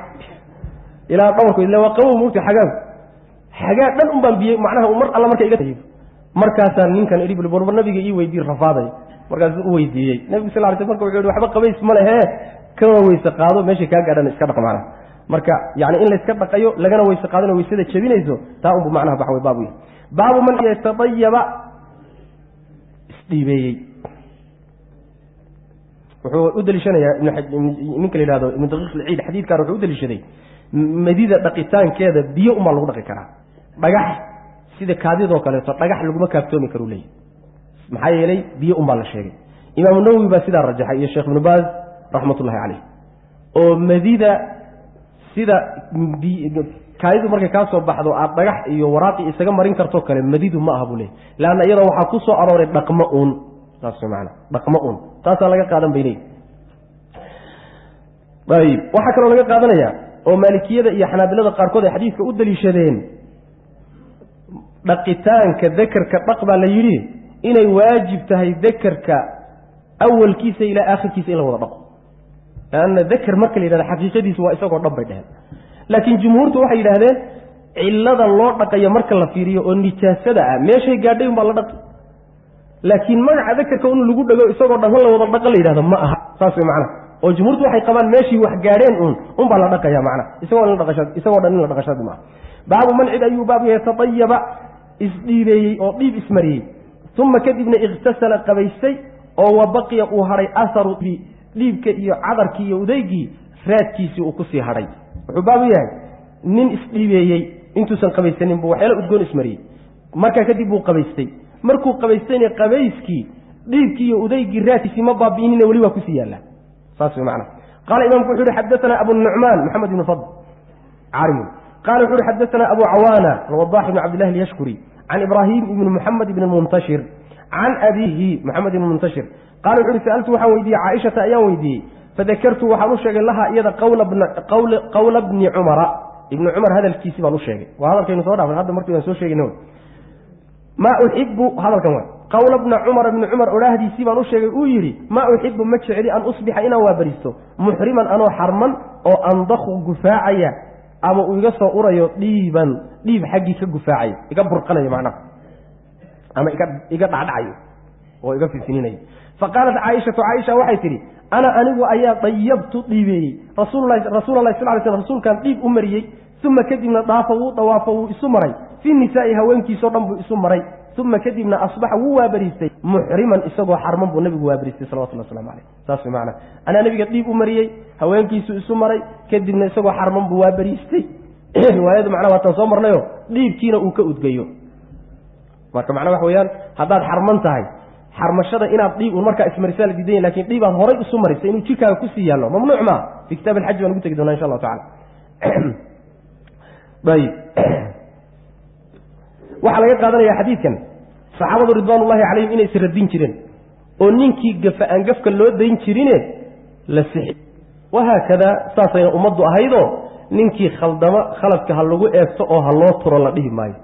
ilaa dhabarku ila waa qabow mugta, xagaagu xagaa dhan un baan biye macnaha mar alla marka iga tagay. Markaasaan ninkan idhi bul warbar nabiga ii weydiiy rafaaday, markaasuu u weydiiyey nabigu sal ly sl marka wuxuu yihi waxba qabays ma lehee, kama weyse qaado, meeshay kaa gaadhan iska dhaq macnaha. Marka yani in layska dhaqayo lagana weyse qaadana weysada jebinayso, taa unbu macnaha baxway baabu yahay. Baabu man yatadayaba, isdhiibeeyey. Wuxuu u deliishanayaa ninka la yidhahdo Ibnu Daqiiq alciid xadiidkan wuxuu u deliishaday madida dhaqitaankeeda biyo umaa lagu dhaqi karaa, dhagax sida kaadidoo kaleeto dhagax laguma kaaftoomi karu leeyahy, maxaa yeelay biyo unbaa la sheegay. Imaamu Nawowi baa sidaa rajaxay iyo Sheekh Ibnu Baaz raxmatullahi caleyh, oo madida sida kaadidu markay kaa soo baxdo aad dhagax iyo waraaqi isaga marin kartoo kale madidu ma aha buu leeyahy, leanna iyadoo waxaa ku soo arooray dhaqmo uun, saas maana dhaqmo uun, taasaa laga qaadan bay leeyihi. Ayib, waxaa kaloo laga qaadanayaa oo maalikiyada iyo xanaabilada qaarkood ay xadiidka u daliishadeen dhaqitaanka dakarka dhaq baa la yidhi inay waajib tahay dakarka awalkiisa ilaa aakhirkiisa in la wada dhaqo, leanna dakar marka la yidhahdo xaqiiqadiisu waa isagoo dhan bay dheheen. Laakiin jumhuurtu waxay yidhahdeen cillada loo dhaqayo marka la fiiriyo oo nijaasada ah meeshay gaadhay unbaa la dhaqi, laakiin magaca dakarka in lagu dhago isagoo dhan la wada dhaqa la yidhahdo ma aha, saas way macnaha. Oo jumhuurtu waxay qabaan meeshii wax gaadheen uun unbaa la dhaqaya macnaha, isagoo dhan in la dhaqashadi maaha. Baabu man cid ayuu baabu yahay tatayaba isdhiibeeyey oo dhiib ismariyey, uma kadibna ikhtasala qabaystay oo wa baqiya uu hadhay aharu dhiibka iyo cadarkii iyo udaygii raadkiisii uu kusii hadhay. Wuxuu baabu yahay nin isdhiibeeyey intuusan qabaysanin buu waxyaala udgoon ismariyey, markaa kadib buu qabaystay, markuu qabaystayna qabayskii dhiibkii iyo udaygii raadkiisii ma baabi'inina weli waa kusii yaallaa, saas way macnaha. Qaala imaamku wuxuu yihi xadathana Abu Nucmaan Maxamed ibnu Fadl caarimun qala wuxu uhi xadathana Abu Cawaana alwadax ibn Cabdillahi alyashkuri can Ibraahim ibni Muxamed ibni Muntashir can abiihi Maxamed ibni Muntashir qala wuxu uhi sa'altu waxaan weydiiyey Caaishata ayaan weydiiyey, fadakartu waxaan u sheegay laha iyada qawla bni Cumara, ibni Cumar hadalkiisii baan u sheegay, waa hadalkaynu soo dhaafay hadda markii waan soo sheegayna maa uxibu hadalkan waay qawla bna Cumar, ibni Cumar odhaahdiisii baan u sheegay, uu yidhi maa uxibu ma jecli an usbixa inaan waabaristo muxriman anoo xarman oo andakhu gufaacaya ama uu iga soo urayo dhiiban, dhiib xaggii ka gufaacaya, iga burqanayo macnaha, ama iga dhacdhacayo oo iga finfininayo. Faqaalat Caaishatu, Caaisha waxay tidhi ana anigu ayaa dayabtu dhiibeeyey rasuulalahi sal ly slam, rasuulkaan dhiib u mariyey, uma kadibna daafa wuu dawaafo wuu isu maray fii nisaa'i haweenkiisoo dhan buu isu maray, uma kadibna asbaxa wuu waabariistay muxriman isagoo xarman buu nabigu waabariistay salawatullah waslamu caleyh. Saas way macnaha, anaa nabiga dhiib u mariyey, haweenkiisuu isu maray, kadibna isagoo xarman buu waabariistay. Riwaayadu macnaha waataan soo marnayo dhiibkiina uu ka udgayo. Marka macnaha waxa weeyaan haddaad xarman tahay xarmashada inaad dhiib uun markaa ismarisaa la diidan yahy, lakin dhiib aad horay isu marisay inuu jirkaaga kusii yaallo mamnuuc maa. Fi kitaab alxaj baan ugu tegi doonaa insha allahu tacala. Ayib, waxaa laga qaadanaya xadiidkan saxaabadu ridwaanullahi calayhim inay isradin jireen. Oo ninkii gafa aan gafka loo dayn jirine la sixi. Wahaakada saasayna ummaddu ahaydoo ninkii khaldama khaladka ha lagu eegto oo ha loo turo la dhihi maayo.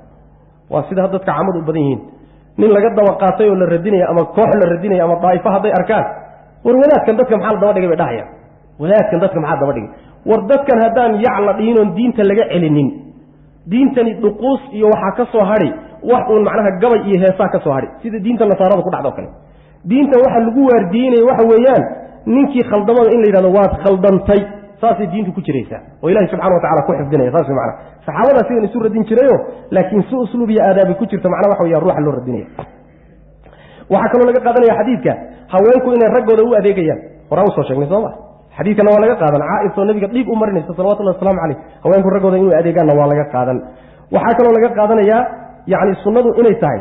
Waa sida dadka camadu u badan yihiin. Nin laga daba qaatay oo la radinaya ama koox la radinaya ama daa'ifo hadday arkaan, war wadaadkan dadka maxaa la daba dhigay bay dhahayaan. Wadaadkan dadka maxaa daba dhigay? War dadkan haddaan yac la dhihin oon diinta laga celinin, diintani dhuquus iyo waxaa ka soo hadhi wax uun macnaha gabay iyo heesaa ka soo hadhi, sida diinta nasaarada ku dhacdo kale. Diintan waxa lagu waardiyeynaya waxa weeyaan ninkii khaldamada in la yidhahdo waad khaldantay, saasay diintu ku jiraysaa oo ilahi subxana wa tacala ku xifdinaya. Saas macana saxaabadaa sidan isu radin jirayo, laakiin si usluub iyo aadaabay ku jirto macnaha waxa weya ruuxa loo radinaya. Waxaa kaloo laga qaadanaya xadiidka haweenku inay raggooda u adeegayaan. Horaan usoo sheegnay soo ma? Xadiidkana waa laga qaadan. Caaisoo nabiga dhiib u marinaysa salawatullahi waslamu caleyh, haweenku raggooda inuu adeegaanna waa laga qaadan. Waxaa kaloo laga qaadanayaa yacni sunnadu inay tahay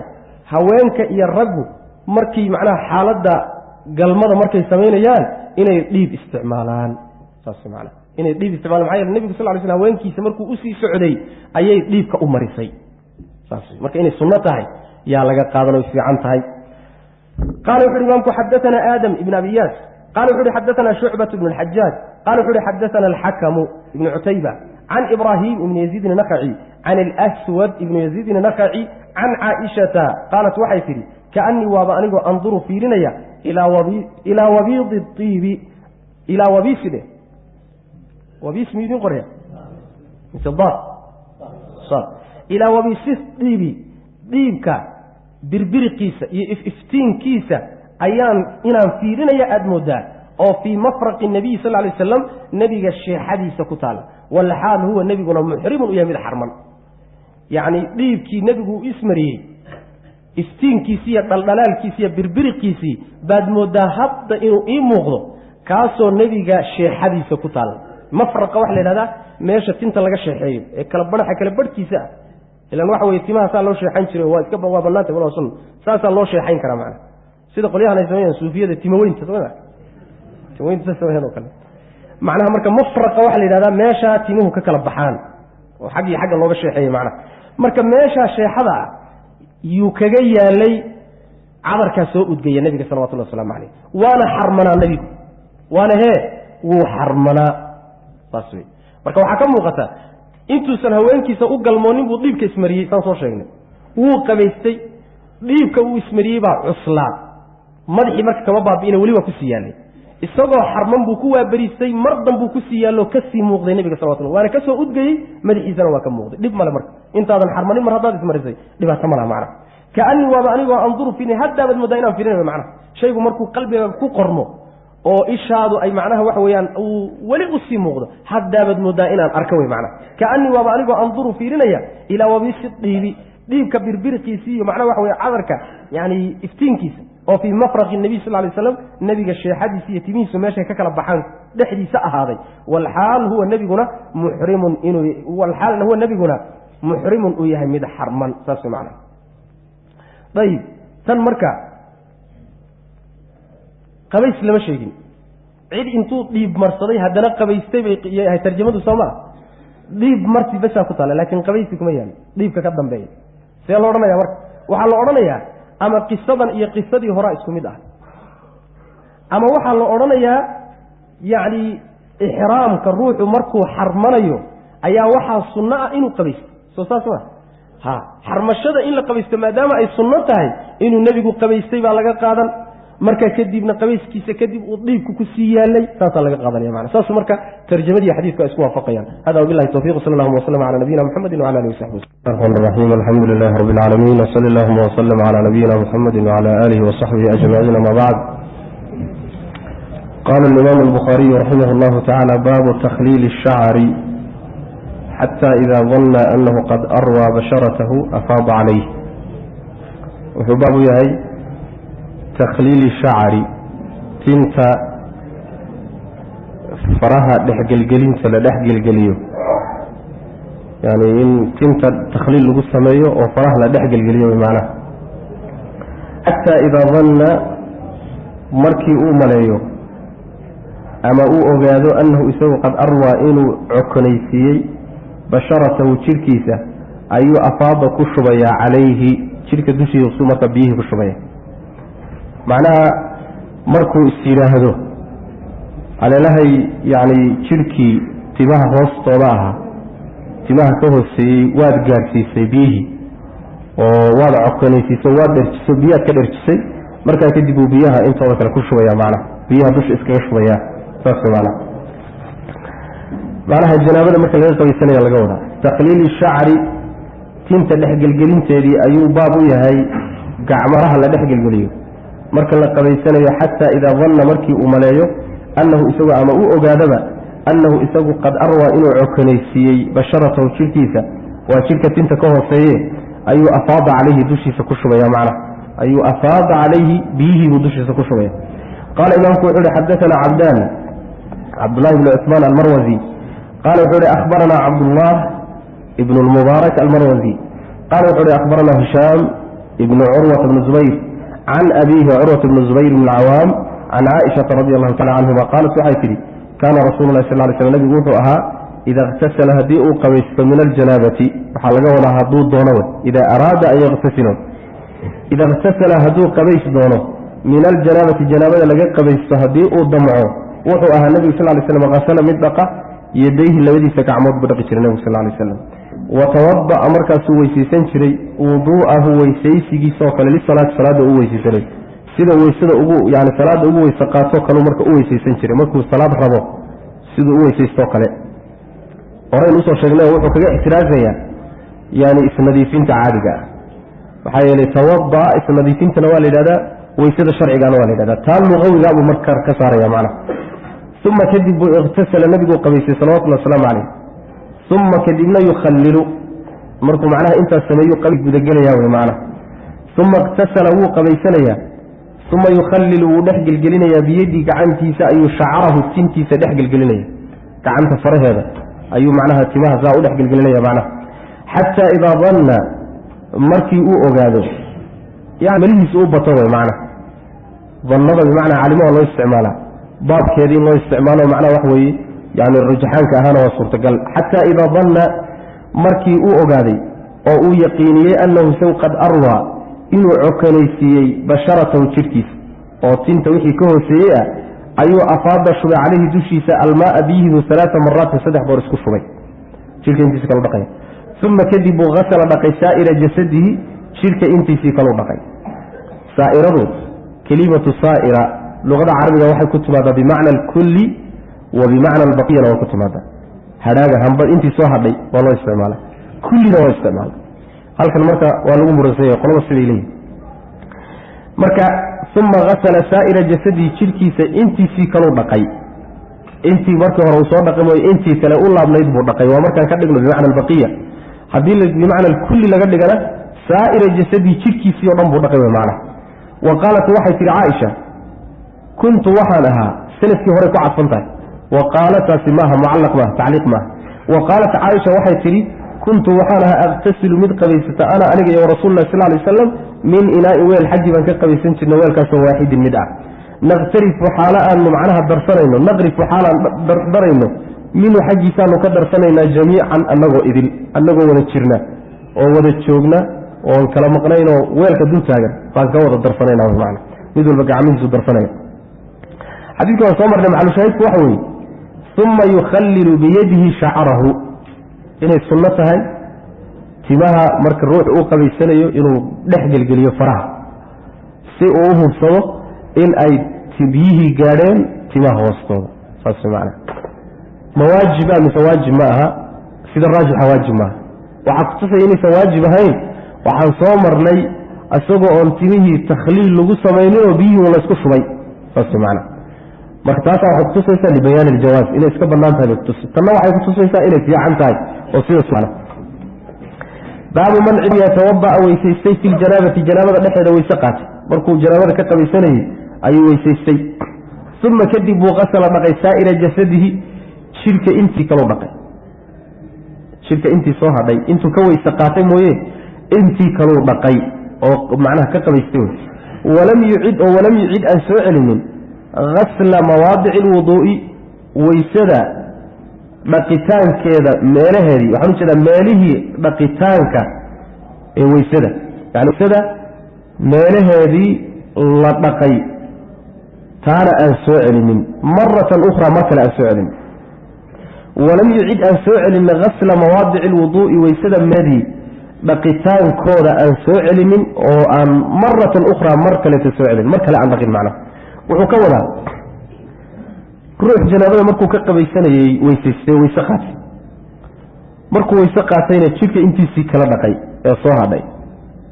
haweenka iyo raggu markii macnaha xaaladda galmada markay samaynayaan inay dhiib isticmaalaan. Saas macnaha inay dhiib isticmaalaan, maxaa yeele nebigu sal ly slam haweenkiisa markuu usii socday ayay dhiibka u marisay. Saas marka inay sunno tahay yaa laga qaadan oy fiican tahay. Qala wuxu uhi imaamku xadathana aadam ibn abi iyaas qala wuxu uhi xadathana shucbat ibn alxajaaj qala wuxu uhi xadathana alxakamu ibnu cutayba can ibraahim ibni yaziid nakaci can alaswad ibni yaziid nakaci can caaishata qaalat waxay tidhi kaanii waaba anigoo anduru fiirinaya ilaa wabiidi iibi ilaa wabiisi dheh wabiis miyuu idin qoraya mise daad sad ilaa wabiisi diibi dhiibka birbiriqiisa iyo iftiinkiisa ayaan inaan fiirinaya aada moodaa oo fii mafraqi nabiyi sal lay wasalam nebiga sheexadiisa ku taala, walxaal huwa nebiguna muxrimun u yahay mid xarman. Yacni dhiibkii nebigu u ismariyey iftiinkiisi iyo dhaldhalaalkiisi iyo birbiriqiisii baad moodaa hadda inuu ii muuqdo, kaasoo nebiga sheexadiisa ku taala. Mafraqa waxa la yidhahdaa meesha tinta laga sheexeeyo ee kala banaxa kala barhkiisa ah, ilan waxa weye timaha saa loo sheexan jiray, waa iska waa banaantay wala sunna, saasaa loo sheexayn karaa macana, sida qolyahan ay sameeyaan suufiyada timaweynta soma timaweynta sa sameeyaan oo kale macnaha. Marka mafraqa waxaa la yidhahdaa meeshaa timuhu ka kala baxaan oo xag iyo xagga looga sheexeeyo macnaha. Marka meeshaa sheexada ah yuu kaga yaalay cadarkaa soo udgaya nebiga salawatullahi waslamu caleyh, waana xarmanaa nebigu, waana hee wuu xarmanaa. Saas wey. Marka waxaa ka muuqata intuusan haweenkiisa u galmoonin buu dhiibka ismariyey, saan soo sheegnay. Wuu qabaystay, dhiibka uu ismariyey baa cuslaa, madaxii marka kama baabi'ina, weli waa kusii yaallay. Isagoo xarman buu ku waaberiistay, mar danbuu kusii yaallo kasii muuqday nebiga salawatullah, waana kasoo udgayey, madaxiisana waa ka muuqday. Dhib male marka intaadan xarmanin mar haddaad ismarisay dhibaato ma laha macnaha. Kaanii waaba anigoo anduru fiirinay, haddaabaad moodaa inaan fiirinay macnaha. Shaygu markuu qalbiga ku qormo oo ishaadu ay macnaha waxa weeyaan uu weli usii muuqdo, haddaabaad moodaa inaan arko wey macnaha. Kaanii waaba anigoo anduru fiirinaya ilaa wabiisi dhiibi, dhiibka birbiriqiisii iyo macnaha waxa weye cadarka yani iftiinkiisa oo fii mafraqi nabiy sal lay slam nebiga sheexadiisi iyo timihiisu meeshay ka kala baxaan dhexdiisa ahaaday, walxaal huwa nebiguna muxrimun inuu walxaalna huwa nebiguna muxrimun uu yahay mid xarman. Saas wey macnaha. Ayib, tan marka qabays lama sheegin, cid intuu dhiib marsaday haddana qabaystay bay yahay tarjamadu soo maa. Dhiib marsi basaa ku taala, laakiin qabaysi kuma yaalo dhiibka ka dambeeya. See lo odhanaya marka? Waxaa la odhanayaa ama qisadan iyo qisadii horaa isku mid ah, ama waxaa la odhanayaa yacni ixraamka ruuxu markuu xarmanayo ayaa waxaa sunno ah inuu qabaysto. Soo saas ma ha? Xarmashada in la qabaysto maadaama ay sunno tahay, inuu nebigu qabaystay baa laga qaadan. Marka kadibna qabayskiisa kadib uu dhiibku ku sii yaalay, saasaa laga qaadanaya mana. Saas marka tarjamadii xadiidku ay isku waafaqayaan. Hada wabillahi tawfiq, sal allahuma waslama cala nabiyina muxamedi wcala alihi wasaxbi. الرحمن الرحيم الحمد لله رب العالمين وصلى اللهم وسلم على نبينا محمد وعلى آله وصحبه أجمعين ما بعد. قال الإمام البخاري رحمه الله تعالى: باب تخليل الشعر حتى إذا ظن أنه قد أروى بشرته أفاض عليه. Wuxuu baabu yahay takhliili shacari, tinta faraha dhexgelgelinta la dhexgelgeliyo, yani in tinta takhliil lagu sameeyo oo faraha la dhexgelgeliyo macnaha. Xataa idaa danna, markii uu maleeyo ama uu ogaado, annahu isagu qad arwaa, inuu cokonaysiiyey, basharatahu, jidhkiisa, ayuu afaada ku shubayaa, calayhi, jidhka dushiisu marka biyihii ku shubaya macnaha. Markuu is yidhaahdo aleelahay, yacni jidhkii timaha hoostooda ahaa, timaha ka hooseeyey, waad gaadhsiisay biyihii oo waad cokonaysiisay, waad dherjisay, biyaad ka dherjisay. Markaa kadib uu biyaha intooda kale ku shubaya, macnaha biyaha dusha iskaga shubayaa, saas macnaha. Macnaha janaabada marka laga qabaysanaya laga wadaa. Takhliili shacri, tinta dhexgelgelinteedii ayuu baab u yahay, gacmaraha la dhexgelgeliyo marka la qabaysanayo. Xataa idaa danna, markii uu maleeyo, annahu isagu ama u ogaadaba, annahu isagu qad arwaa, inuu cokonaysiiyey, basharatahu, jidhkiisa, waa jidhka tinta ka hooseeye, ayuu afaada calayhi, dushiisa ku shubaya. Macnaha ayuu afaada calayhi, biyihiibuu dushiisa ku shubaya. Qaala imaamku wuxuu uhi: xadathana cabdaan Cabdullahi bni Cuثmaan Almarwazi qaala wuxuu uhi: akhbaranaa Cabdullah ibn lmubaarak Almarwazi qaala wuxuu uhi: akhbaranaa Hishaam ibnu Curwata bni Zubayr can abiihi Curwata bni Zubayr bn Alcawaam can Caaishata radi allahu tacala canhuma qaalat, waxay tidhi: kaana rasuulu lahi sal ly slam, nabigu wuxuu ahaa, ida ikhtasala, haddii uu qabaysto, min aljanaabati, waxaa laga wadaa hadduu doono wey, ida araada an yaktasilo, ida ikhtasala, hadduu qabays doono, min aljanaabati, janaabada laga qabaysto haddii uu damco, wuxuu ahaa nebigu sal ly slam hasala, mid dhaqa, yadayhi, labadiisa gacmood buu dhaqi jiray nebigu sal lay slam, watawada'a, markaasuu weysaysan jiray, wuduu'ahu, weysaysigiisoo kale, lisalaati, salaada u weysaysanay, sida weysada ugu yani salaada ugu weyse qaatoo kaleu marka u weysaysan jiray markuu salaad rabo, siduu u weysaystoo kale. Horeyn usoo sheegnay, wuxuu kaga ixtiraasayaa yani isnadiifinta caadiga ah. Maxaa yeelay tawada'a isnadiifintana waa la yidhahdaa, weysada sharcigaana waa la yidhahdaa, taa luqawigaabuu marka ka saaraya macnaha. Uma kadib buu ikhtasala, nabiguu qabaystay salawatullhi wasalaamu calayh. Uma kadibna yukhallilu, markuu macnaha intaas sameeyu qabi gudagelayaa wey macnaha. Uma ikhtasala, wuu qabaysanayaa. Uma yukhallilu, wuu dhex gelgelinayaa, biyadii, gacantiisa ayuu, shacarahu, tintiisa dhex gelgelinaya, gacanta faraheeda ayuu macnaha timaha saa u dhex gelgelinaya macnaha. Xataa idaa danna, markii uu ogaado, yani malihiisa u bato wey macnaha. Dannada bimacnaa calimaha loo isticmaalaa, baabkeedii in loo isticmaalo macnaha wax weeye yani rujaxaanka ahaana waa suurtagal. Xataa idaa danna, markii uu ogaaday oo uu yaqiiniyey, annahu isagu qad arwaa, inuu cokonaysiiyey, basharatahu, jidhkiisa oo tinta wixii ka hooseeyey ah, ayuu afaada shubay, calayhi, dushiisa, almaaa, biyihiibu, alaaa maraatin, 3 goor isku shubay, jidhka intiisa kalu dhaqaya. Uma kadib buu hasala, dhaqay, saa'ira jasadihi, jidhka intiisii kalu dhaqay. Saa'iradu, kelimatu saa'ira luqada carabiga waxay ku timaadaa bimacna alkulli wa bimacna albaqiyana waa ku timaadaa. Hadhaaga hamba intii soo hadhay waa loo isticmaala, kullina waa isticmaala. Halkan marka waa lagu muransanya, qolaba siday leeyihin. Marka uma hasala saa'ira jasadihi, jidhkiisa intiisii kaluu dhaqay, intii markii hore uu soo dhaqay mooye intii kale u laabnayd buu dhaqay. Waa markaan ka dhigno bimacna albaqiya. Haddii bimacna alkulli laga dhigana, saa'ira jasadihi, jidhkiisii o dhan buu dhaqay wey macnaha. Wa qaalat, waxay tihi Caaisha: kuntu, waxaan ahaa, sanadkii horey ku cadfan tahay wa qaalataasi, maaha mucallaq, maaha tacliiq maaha. Wa qaalat Caaisha, waxay tidhi: kuntu, waxaan ahaa, aqtasilu, mid qabaysata, ana, aniga iyo rasuul lah sal lay waslam, min inaa'in, weel xaggii baan ka qabaysan jirnay, weelkaasoo waaxidin, mid ah, naqtarifu, xaalo aanu macnaha darsanayno, naqrifu, xaalaan darayno, minhu, xaggiisaanu ka darsanaynaa, jamiican, annagoo idil, annagoo wada jirna oo wada joogna oon kala maqnaynoo weelka dul taagan baan ka wada darsanayna mana, mid walba gacmihiisu darsanaya. Xadiidka waan soo marnay. Maxalushaahidku waxa weeye uma yukhallilu biyadihi shacrahu, inay sunno tahay timaha marka ruux uu qabaysanayo inuu dhex gelgeliyo faraha si uu u hubsado in ay biyihii gaadheen timaha hoostooda, saas macana. Ma waajiba mise waajib ma aha? Sida raajixa waajib maaha. Waxaa kutusaya inaysan waajib ahayn, waxaan soo marnay isagoo oon timihii takhliil lagu samayninoo biyihii un laysku shubay, saas macana. Marka taasaa waxay kutusaysaa libayaani aljawaaz, inay iska bannaan tahay bay kutusa. Tanna waxay kutusaysaa inay fiican tahay oo sida. Baabu man yatawada'a, weysaystay, fi ljanaabati, janaabada dhexeeda weyse qaatay. Markuu janaabada ka qabaysanayey ayuu weysaystay. Uma kadib buu qasala, dhaqay, saa'ira jasadihi, jidhka intii kaluu dhaqay, jidhka intii soo hadhay, intuu ka weyse qaatay mooye intii kaluu dhaqay oo macnaha ka qabaystay wey. Walam yucid, oo walam yucid, aan soo celinin, gasla mawaadici alwuduu'i, weysada dhaqitaankeeda meelaheedii, waxaan u jeedaa meelihii dhaqitaanka ee weysada, yani weysada meelaheedii la dhaqay. Taana aan soo celinin maratan ukhraa, mar kale aan soo celinin. Walam yucid, aan soo celinin gasla mawaadici alwuduu'i, weysada meedii dhaqitaankooda aan soo celinin, oo aan maratan ukhraa, mar kaleeta soo celinin, mar kale aan dhaqin. Macnaha wuxuu ka wadaa, ruux janaabada markuu ka qabaysanayey weysaystay, weyse qaatay. Markuu weyse qaatayna jidhka intiisii kala dhaqay ee soo hadhay,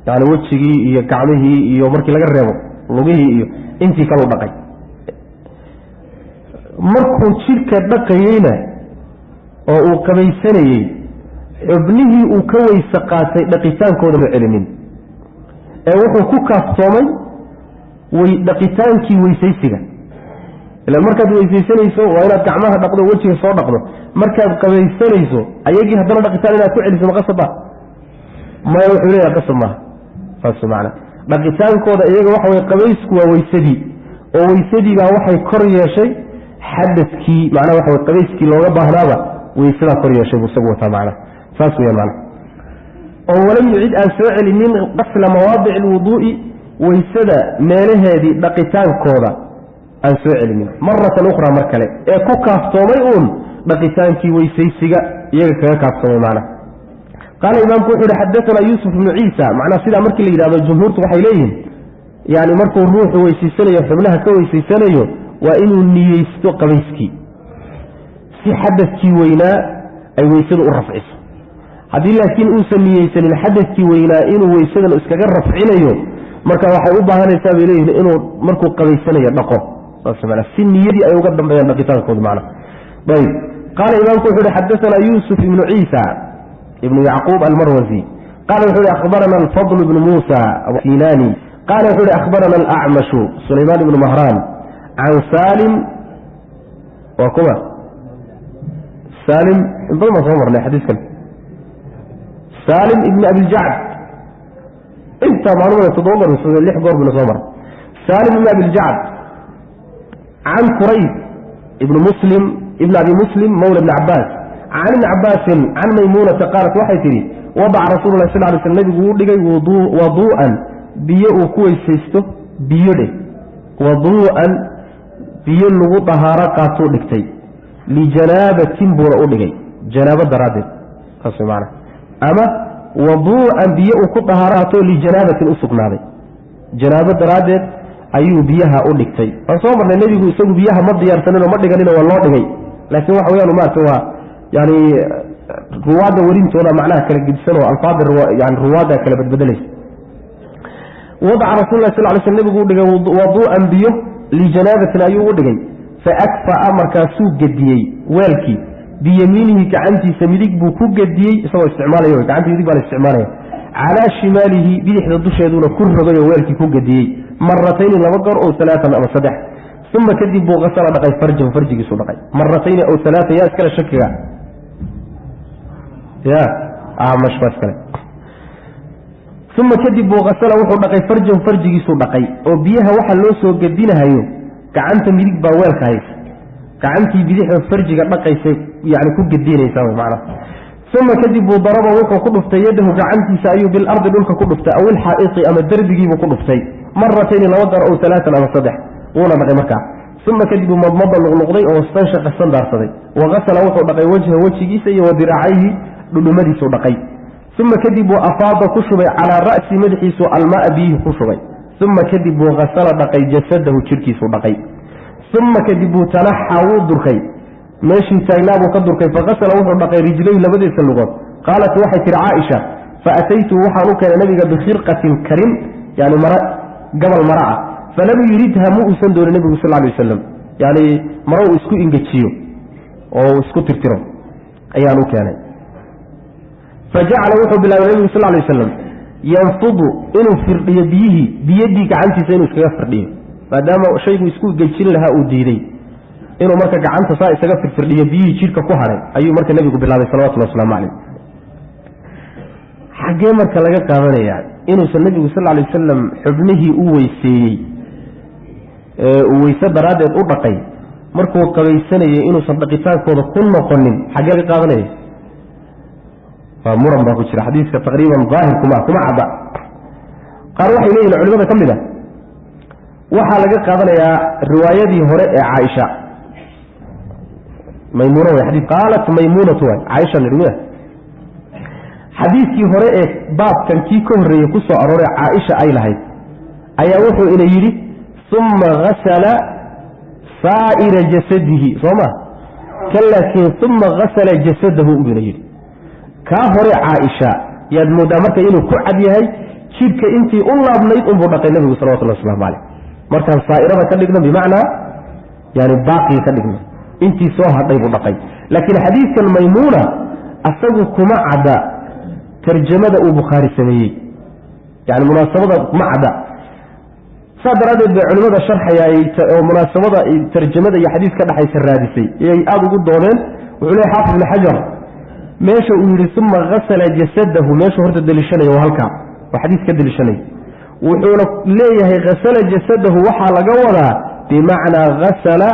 yacni wejigii iyo gacmihii iyo markii laga reebo lugihii iyo intii kalu dhaqay. Markuu jidhka dhaqayeyna oo uu qabaysanayey, xubnihii uu ka weyse qaatay dhaqitaankooda ma celinin, ee wuxuu ku kaaftoomay dhaqitaankii weysaysiga. Ilaan markaad weysaysanayso waa inaad gacmaha dhaqdo, wejiga soo dhaqdo. Markaad qabaysanayso ayagii haddana dhaqitaan inaad ku celiso ma qasab ba? Maya, wuxuu leeyahay qasab maaha. Saas macana, dhaqitaankooda iyaga waxa weye qabaysku waa weysadii, oo weysadii baa waxay kor yeeshay xadadkii. Macnaha waxa wey qabayskii looga baahnaaba weysadaa kor yeeshay buu isagu wataa macnaha. Saas weeyaan macnaha. Oo walam yucid, aan soo celinin qasla mawaadici alwuduu'i, weysada meelaheedii dhaqitaankooda aan soo celinin maratan ukhraa, mar kale, ee ku kaaftoomay uun dhaqitaankii weysaysiga iyaga kaga kaaftoomay macnaha. Qaala imaamku wuxu uhi: xadaanaa Yuusuf ibnu Ciisa. Macnaha sidaa markii la yidhahdo, jumhuurtu waxay leeyihiin, yani markuu ruuxu weysaysanayo, xubnaha ka weysaysanayo, waa inuu niyeysto qabayskii si xadadkii weynaa ay weysadu u rafciso. Haddii laakiin uusan niyeysanin xadadkii weynaa inuu weysadan iskaga rafcinayo, marka waxay u baahanaysaa bay leeyihin inuu markuu qabaysanayo dhaqo, saas mana, si niyadii ay uga dambeeyaan dhaqitaankoodu macna. Ayb. Qaala imaamku wuxu uhi: xadaanaa Yuusuf ibnu Ciisa ibnu Yacquub Almarwasi. Qala wuxu uhi: akhbarana Alfadl ibnu Muusa Sinani. Qala wuxu uhi: akhbarana Alacmashu Sulaymaan ibnu Mahraan can Salim. Waa kuma Salim? In badan baan soo marnay xadiiskan, Salim ibni Abiljacd. Intaa maalumada 7 goor mise 6 goor buna soo maray Salim ibni Abiljacd can Kurayb ibni Muslim ibn Abi Muslim mawla Ibni Cabaas can Ibni Cabaasin can Maymuunata qaalat, waxay tidhi: wadaca Rasulu lah sal ly sl, nabigu wuu dhigay waduu'an, biyo uu ku weysaysto, biyo dheh, waduu'an, biyo lagu dahaaro qaatuu dhigtay, lijanaabatin buuna u dhigay janaabo daraaddeed. Saas maana. Ama waduu'an, biyo uu ku dahaaro qaato lijanaabatin u sugnaaday, janaabo daraaddeed ayuu biyaha u dhigtay. Waan soo marnay, nebigu isagu biyaha ma diyaarsaninoo ma dhiganinoo waa loo dhigay, laakiin waxa weyaan maarata waa yani ruwaadda werintooda macnaha kala gedisan oo alfaada yani ruwaadda kala badbedelaysa. Wadaca Rasul lah sal ly sl, nebigu u dhigay waduu'an, biyo lijanaabatin ayuu u dhigay. Faakfa'a, markaasuu gediyey weelkii, biyamiinihi, gacantiisa midig buu ku gediyey, isagoo isticmaalaya gacanta midig baa la isticmaalaya, calaa shimaalihi, bidixda dusheeduuna ku rogay oo weelkii ku gediyey, maratayni, 2 goor, ow alaaan, ama 3. Uma kadib buu asala dhaqay farjahu, farjigiisu dhaqay maratayni aw alaaan. Yaa iskale shakiga? Ya Acmash baa iskale. Uma kadib buu asala, wuxuu dhaqay farjahu, farjigiisuu dhaqay. Oo biyaha waxa loo soo gedinahayo, gacanta midig baa weelka haysa, gacantii bidixda farjiga dhaqaysay, yani ku gedinaysaa wy macnaha. Uma kadib buu daraba, wuxuu ku dhuftay, yadahu, gacantiisa ayuu, bilardi, dhulka ku dhuftay, aw ilxaa'iqi, ama derbigiibuu ku dhuftay, maratayni, 2 goor, ow alaaan, ama 3. Wuuna dhaqay markaa. Uma kadib uu madmada, luqluqday oo stanshaqa, sandaarsaday. Wa gasala, wuxuu dhaqay, wajha, wejigiisa, iyo wa diraacayhi, dhudhumadiisuu dhaqay. Uma kadib buu afaada, ku shubay, calaa ra'si, madaxiisu, almaaa, biyihii ku shubay. Uma kadib buu hasala, dhaqay, jasadahu, jidhkiisuu dhaqay. Uma kadib buu tanaxa, wuu durkay, meeshii taagnaabuu ka durkay. Fagasala, wuxuu dhaqay, rijlayhi, labadiisa lugood. Qaalat, waxay tihi Caaisha: faataytu, waxaan u keenay nabiga, bikhirqatin, karin, yani mara, gabal mara ah. Falam yuridha, ma uusan doonin nebigu sal lay wasalam, yani maro uu isku ingejiyo oo uu isku tirtiro ayaan u keenay. Fajacala, wuxuu bilaabay nebigu sal lay wasalam, yanfudu, inuu firdhiyo biyihii, biyadii, gacantiisa inuu iskaga firdhiyo, maadaama shaygu isku gejin lahaa uu diiday, inuu marka gacanta saa isaga firfirdhiyo biyihii jidhka ku hadhay ayuu marka nebigu bilaabay salawatullah waslamu calayh. Xaggee marka laga qaadanayaa inuusan nebigu sal lay wasalam xubnihii u weyseeyey ee uu weyse daraaddeed u dhaqay markuu qabaysanayay inuusan dhaqitaankooda ku noqonin? Xaggee laga qaadanaya? Waa muran baa ku jira xadiiska, taqriiban daahir kuma cadda. Qaar waxay leeyihin culimada ka mid a Waxaa laga qaadanayaa riwaayadii hore ee Caaisha Maymuuna way xadiis qaalat Maymuunatu way Caaisha nidhi xadiiskii hore ee baabkan kii ka horreeyey ku soo arooray Caaisha ay lahayd ayaa wuxuu ina yidhi uma hasala saa'ira jasadihi, soo ma kan, laakiin uma hasala jasadahu buu ina yidhi. Kaa hore Caaisha yaad mooddaa marka inuu ku cad yahay jidhka intii u laabnayd unbuu dhaqay nabigu salawatullahi waslamu caleyh. Markaan saa'irada ka dhigno bimacnaa yani baaqiga ka dhigno, intii soo hadhay buu dhaqay. Laakiin xadiidkan Maymuuna asagu kuma cadda tarjamada uu Bukhaari sameeyey, yani munaasabada kuma cadda. Saa daraaddeed bay culimada sharxayaay oo munaasabada tarjamada iyo xadiis ka dhexaysa raadisay iyay aada ugu doodeen. Wuxuu leey Xaafid ibn Xajar meesha uu yidhi uma hasala jasadahu, meeshu horta deliishanaya waa halkaa, waa xadiis ka deliishanaya. Wuxuuna leeyahay hasala jasadahu waxaa laga wadaa bimacnaa hasala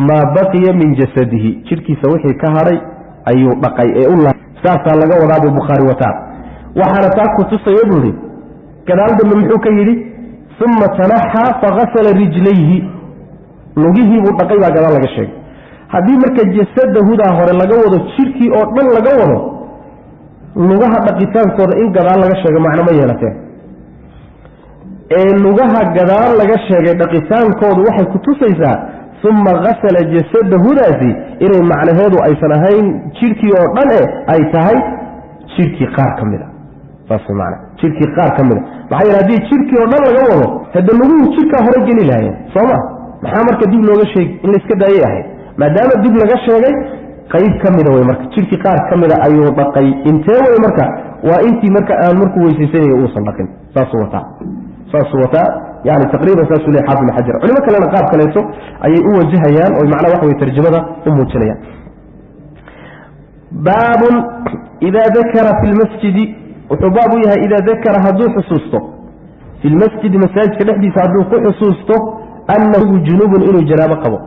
maa baqiya min jasadihi, jidhkiisa wixii ka hadhay ayuu dhaqay ee u saasaa laga wadaa buu Bukhaari wataa. Waxaana taa ku tusaya buu ihi gadaal dambe muxuu ka yidhi uma tanaxaa faghasala rijlayhi, lugihii buu dhaqay baa gadaal laga sheegay. Haddii marka jasadahudaa hore laga wado jidhkii oo dhan laga wado, lugaha dhaqitaankooda in gadaal laga sheego macno ma yeelateen. Ee lugaha gadaal laga sheegay dhaqitaankoodu waxay ku tusaysaa uma hasala jasadahudaasi inay macnaheedu aysan ahayn jidhkii oo dhan e ay tahay jidhkii qaar ka mid a. Saas maana jidhkii qaar ka mid a. Maxaa yeele haddii jidhkii oo dhan laga wado hadda luguhu jidhkaa hore geli lahaayeen, soo ma? Maxaa marka dib looga sheegi in layska daayay ahayd? Maadaama dib laga sheegay qayb ka mida wey, marka jidhkii qaar ka mida ayuu dhaqay. Intee wey marka? Waa intii marka aan markuu weysaysanayo uusan dhaqin. Saasuu wataa, saasuu wataa, yani taqriiban saasuu leey Xaafid ibn Xajar. Culimo kalena qaab kaleeto ayay u wajahayaan oo macnaha waxa wey tarjamada u muujinayaan. Baabun idaa dakara fi lmasjidi, wuxuu baab u yahay idaa dakara hadduu xusuusto fi lmasjidi, masaajidka dhexdiisa hadduu ku xusuusto annahu junubun inuu janaabo qabo,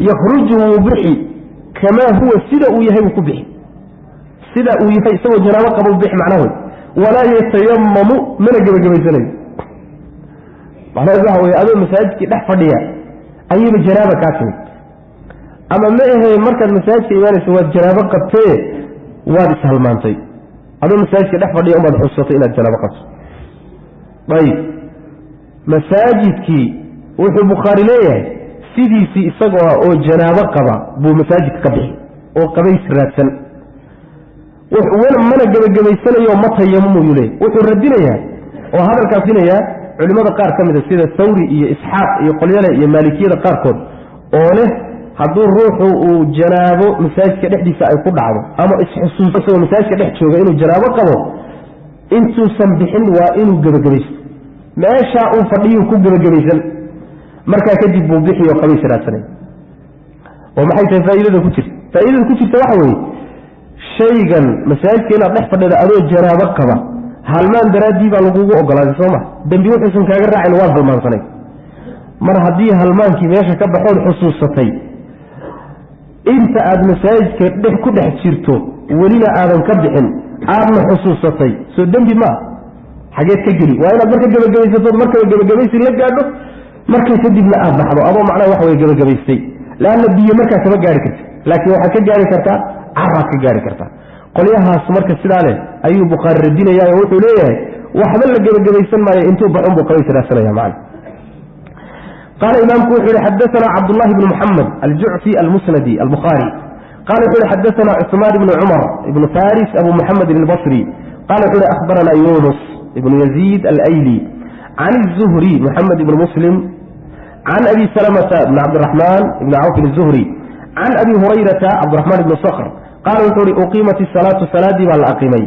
yakhruju wuu bixi kamaa huwa sida uu yahay buu ku bixi, sida uu yahay isagoo janaabo qabo bixi macnaha wey. Walaa yatayamamu, mana gebagabaysanayo. Macnaheedu waxa weye adoo masaajidkii dhex fadhiya ayayba janaaba kaa timid, ama ma ahee markaad masaajidka imaanayso waad janaabo qabtee waad ishalmaantay, adoo masaajidka dhex fadhiya umaad xusuusatay inaad janaabo qabto. Ayib, masaajidkii wuxuu Bukhaari leeyahay sidiisii isagoo ah oo janaabo qaba buu masaajidka ka bixi oo qabays raadsan, mana gebagabaysanayo, ma tayamumuyuu leeyahy. Wuxuu radinayaa oo hadalkaas dinayaa culimmada qaar ka mida sida Thawri iyo Isxaaq iyo qolyale iyo Maalikiyada qaarkood oo leh hadduu ruuxu uu janaabo masaajidka dhexdiisa ay ku dhacdo ama isxusuuso isagoo masaajidka dhex jooga inuu janaabo qabo, intuusan bixin waa inuu gebagabaysto, meeshaa uu fadhiyuu ku gebagabaysan, markaa kadib buu bixi oo qabays raadsanay. Oo maxay tahay faa'iidada ku jirta? Faa'iidada ku jirta waxa weeye shaygan masaajidka inaad dhex fadhida adoo janaabo qaba halmaan daraaddii baa lagugu ogolaaday, soo ma? Dembi wuxuusan kaaga raacin, waad halmaansanay. Mar haddii halmaankii meesha ka baxood xusuusatay inta aad masaajidka dhex ku dhex jirto welina aadan ka bixin aadna xusuusatay, soo dembi maa? Xageed ka geli? Waa inaad marka gebagabaysatood markaba gebagabaysi la gaadho, markaa kadibna aad baxdo adoo macnaha waxa wey gebagabaystay. Leanna biyo markaa kama gaari karti, laakiin waxaad ka gaari kartaa caraad ka gaari kartaa. Qolyahaas marka sidaa leh ayuu Bukhaari radinayaa oo wuxuu leeyahay waxba la gebagabaysan maayo, intuu baxun buu qabays raadsanaya macna. Qaala imaamku wuxuu yihi xadaanaa Cabdullahi bnu Muxamed Aljucfi Almusnadi Albukhaari qala wuxuu yihi xadaanaa Cuثmaan ibnu Cumar ibnu Faris Abu Muxamed Albasri qala wuxuu yihi akhbaranaa Yunus ibnu Yaziid Alayli can الzuhri Muxamed ibn Muslim can Abi Salamata bn Cabdiraxmaan ibni Cawf الzuhri can Abi Hurayrata Cabdiraxmaan ibni Skr qaala wuxuu uhi uqiimat isalaatu, salaadii baa la aqimay,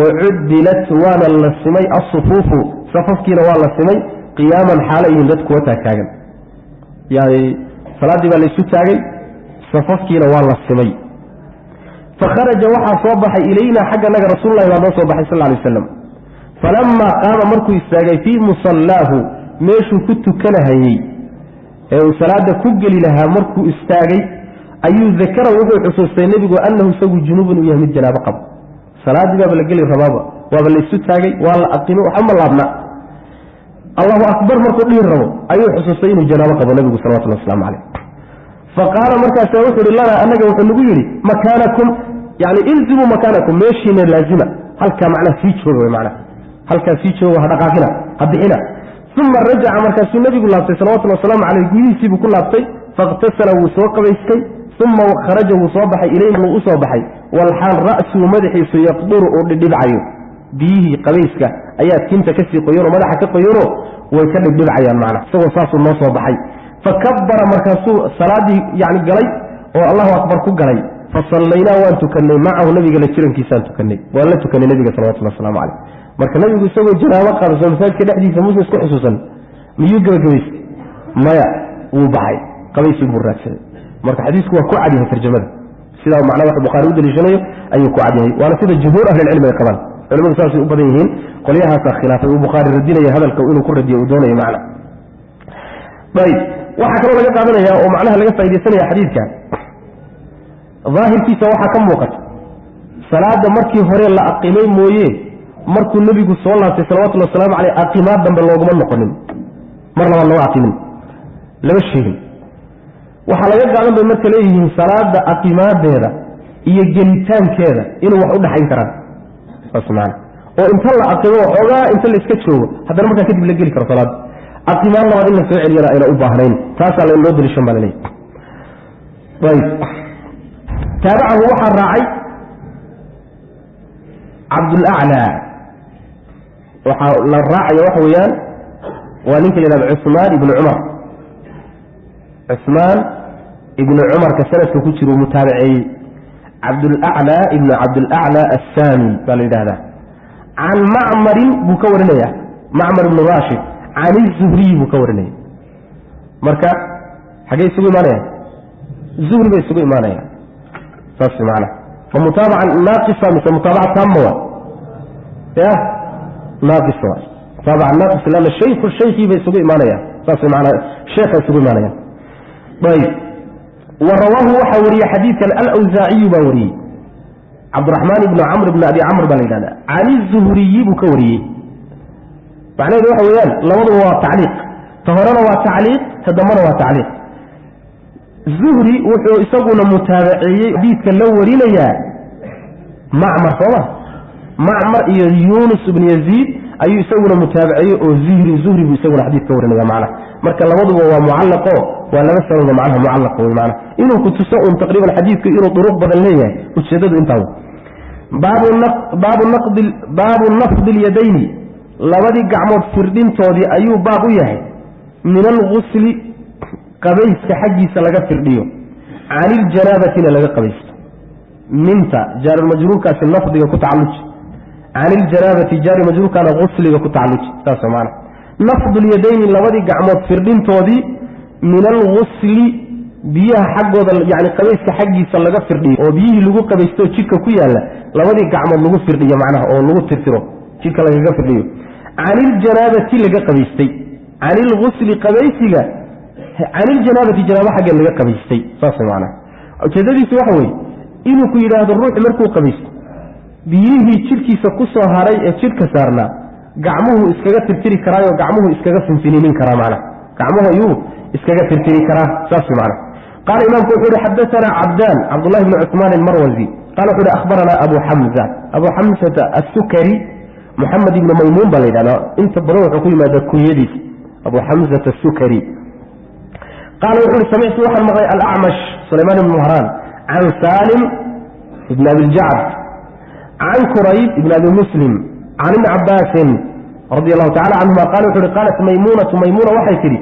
wacudilat waana la simay, asufuufu safafkiina waa la simay, qiyaaman xaala yihiin dad kuwa taagtaagan. Yani salaaddii baa laysu taagay, safafkiina waa la simay. Fakharaja waxaa soo baxay ilaynaa xagga naga rasuululahi baa noo soo baxay sal lay aslam. Falamaa qaama markuu istaagay fii musallaahu meeshuu ku tukanahayey ee uu salaada ku geli lahaa markuu istaagay ayuu dakara wuxuu xusuustay nebigu annahu isagu junubun uu yahay mid janaabo qabo. Salaaddii baaba la geli rabaaba, waaba laysu taagay, waa la aqimay, waxba ma laabna. Allahu akbar markuu dhihi rabo ayuu xusuustay inuu janaabo qabo nabigu salawatullahi wasalaamu calayh. Faqaala markaasa wuxuu ihi lanaa annaga wuxuu nagu yidhi makaanakum, yani ilzimuu makaanakum, meeshiina laazima, halkaa macnaha sii jooga wey macnaha, halkaa sii jooga, ha dhaqaaqina, ha bixina. Uma rajaca, markaasuu nabigu laabtay salawatullahi wasalaamu caleyh, guyihiisiibuu ku laabtay. Fakhtasala, wuu soo qabaystay. Uma kharaja, wuu soo baxay, ilayna wuu usoo baxay, walxaal ra'suhu madaxiisu yaqduru uu dhidhibcayo, biyihii qabayska ayaa tinta kasii qoyanoo madaxa ka qoyanoo way ka dhibdhibcayaan macnaha, isagoo saasuu noo soo baxay. Fakabara, markaasuu salaadii yani galay oo Allahu akbar ku galay. Fasallaynaa, waan tukanay, macahu nabiga la jirankiisaan tukanay, waan la tukanay nabiga salawatullahi waslamu caleyh. Marka nabigu isagoo janaabo qaba soo masaajidka dhexdiisa muuse isku xusuusan, miyuu gebagabaystay? Maya, wuu baxay, qabaysi buu raadsaday. Marka xadiisku waa ku cadyahay tarjamada, sidaa macnaha wax Bukhaari u daliishanayo ayuu ku cadyahay, waana sida jumhuur ahlilcilmi ay qabaan. Culimadu saasay u badan yihiin, qolyahaasaa khilaafay uu Bukhaari radinaya, hadalka inuu ku radiyo uu doonayo macna. Ayib, waxaa kaloo laga qaadanaya oo macnaha laga faaidaysanaya xadiidka daahirkiisa waxaa ka muuqata salaada markii hore la aqimay mooye, markuu nebigu soo laabtay salawatullhi waslamu caleyh aqimaad dambe looguma noqonin, mar labaad loo aqimin lama sheegin. Waxaa laga qaadan bay marka leeyihiin salaada aqimaadeeda iyo gelitaankeeda inuu wax u dhaxayn karaan, saas maana, oo inta la aqimo waxoogaa inta la iska joogo haddana markaa kadib la geli karo salaada, aqimaan labaad in la soo celiyana ayna u baahnayn, taasaa loo daliishan baa laleeyahy. Ayib, taabacahu waxaa raacay Cabdulaclaa, waxaa la raacaya waxa weeyaan waa ninka la yihahdo Cusmaan ibnu Cumar. Cusmaan ibnu Cumarka sanadka ku jira uu mutaabaceeyey, Cabdulaclaa ibnu Cabdilaclaa assaami baa la yidhahdaa. Can Macmarin buu ka warinaya, Macmar ibnu Rashid, can izuhriyi buu ka warinaya. Marka xaggey isugu imaanayaan? Zuhri bay isugu imaanayaan, saas macana. Ma mutaabaca naaqisa mise mutaabaca taama? Waa ya naaqisa, waa mutaabaca naaqis, lanna shaykhu shaykhii bay isugu imaanayaan, saas macana, sheekha isugu imaanayaan. Ayib, wa rawaahu waxaa wariyey xadiidkan alawsaaciyu baa wariyey, Cabdiraxmaan ibnu Camr ibn Abi Camr baa la yidhahda, can izuhriyi buu ka wariyey. Macnaheedu waxa weeyaan labaduba waa tacliiq, ta horena waa tacliiq, ta dambena waa tacliiq. Zuhri wuxuu isaguna mutaabaceeyey xadiidka la warinayaa Macmar, sooma? Macmar iyo Yunus ibnu Yaziid ayuu isaguna mutaabaceeyey, oo Zuhri buu isaguna xadiid ka warinaya macnaha. Marka labaduba waa mucallaqo, waa laba sanado macnaha mucallaq wey, macnaha inuu ku tuso un taqriiban xadiidku inuu duruq badan leeyahay, ujeedadu intaa. Baabu nafdi lyadayni, labadii gacmood firdhintoodii ayuu baab u yahay, min algusli qabayska xaggiisa laga firdhiyo, can iljanaabatina laga qabaysto. Minta jaarumajruurkaasi nafdiga ku tacalluji, can iljanaabati jaari majruurkaana gusliga ku tacalluji, saas maana. Nafdulyadayni, labadii gacmood firdhintoodii, min algusli biyaha xaggooda, yani qabayska xaggiisa laga firdhiyo, oo biyihii lagu qabaysto jidhka ku yaalla labadii gacmood lagu firdhiyo macnaha, oo lagu tirtiro jidhka lagaga firdhiyo, can iljanaabati laga qabaystay, can ilgusli qabaysiga, can iljanaabati janaabo xaggeed laga qabaystay, saas macnaha. Ujeedadiisu waxa weeye inuu ku yidhaahdo ruuxu markuu qabaysto biyihii jidhkiisa ku soo haray ee jidhka saarnaa gacmuhu iskaga tirtiri karaayo, gacmuhu iskaga finfiniinin karaa macnaha, gacmuhu ayuu iskaga tirtiri karaa, saas macnaha. Qaala imaamku wuxuu uhi xadatanaa Cabdaan Cabdullahi bni Cuثmaan almarwazi, qala wuxu uhi akhbaranaa Abu Xamza, Abu Xamsata assukari Moxamed ibnu Maymuun baa la yidhahdaa, inta badan wuxuu ku yimaadaa kunyadiisa Abu Xamsata asukari. Qaala wuxu uhi samictu waxaan maqlay alacmash Sulaymaan ibn Mahraan, can Salim ibn Abiljacd, can Kurayb ibn Abi Muslim, can Ibni Cabaasin radi allahu tacala canhuma, qala wuxu uhi qaalat Maymuunatu, Maymuuna waxay tidhi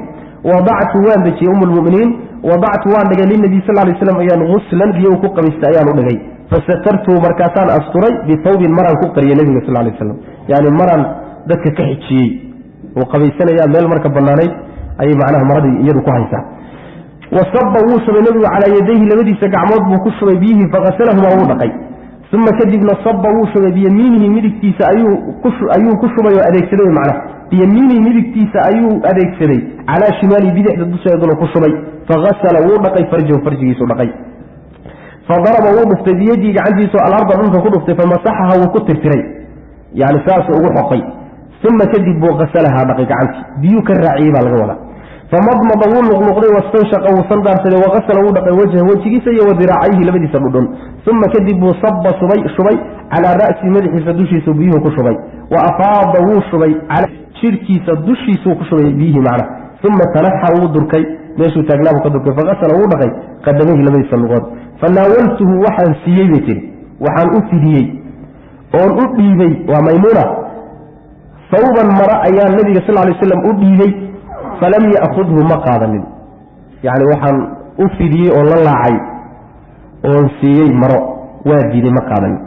wadactu waan dejiyey, um lmuminiin, wadactu waan dhigay linabiy sal lay slam ayaan guslan biyo uu ku qabaystay ayaan u dhigay, fasatartuhu markaasaan asturay bithawbin maraan ku qariyay nabiga sal lay slam, yani maraan dadka ka xijiyey, uu qabaysanayaa meel marka banaanayd ayay macnaha maradii iyadu ku haysaa. Wasaba wuu shubay nebigu calaa yadayhi, labadiisa gacmood buu ku shubay biyihii, fakaslahumaa wuu dhaqay. Uma kadibna saba wuu shubay biyamiinihi midigtiisa ayuu ku shubay oo adeegsaday, macnaha biyamiinihi midigtiisa ayuu adeegsaday, calaa shimaalihi bidixda dusheeduna ku shubay, fagasala wuu dhaqay farjahu farjigiisu dhaqay. Fadaraba wuu dhuftay biyadii gacantiisu alarda dhulka ku dhuftay, famasaxaha wuu ku tirtiray, yani saasuu ugu xoqay. Uma kadib buu qasalahaa dhaqay gacantii, biyuu ka raaciyey baa laga wadaa. Famadmada wuu luqluqday, wastanshaqa wuu sandaarsaday, waqasala wuu dhaqay wajha wejigiisa iyo wadiraacayhi labadiisa dhudhun. Uma kadib buu saba shubay calaa ra'si madaxiisa dushiisa biyuhu ku shubay, wa afaada wuu shubay jidhkiisa dushiisuu ku shubay biyihii macna. Uma tanaxa wuu durkay, meeshuu taagnaabuu ka durkay, faqasala wuu dhaqay qadamayhi labadiisa lugood. Fanaawaltuhu waxaan siiyey bay tihi, waxaan u fidiyey oon u dhiibay, waa Maymuuna, sawban mara ayaan nabiga sal lay slam u dhiibay, falam ya'khudhu ma qaadanin. Yacni waxaan u fidiyey oon la laacay oon siiyey maro, waa diiday, ma qaadanin.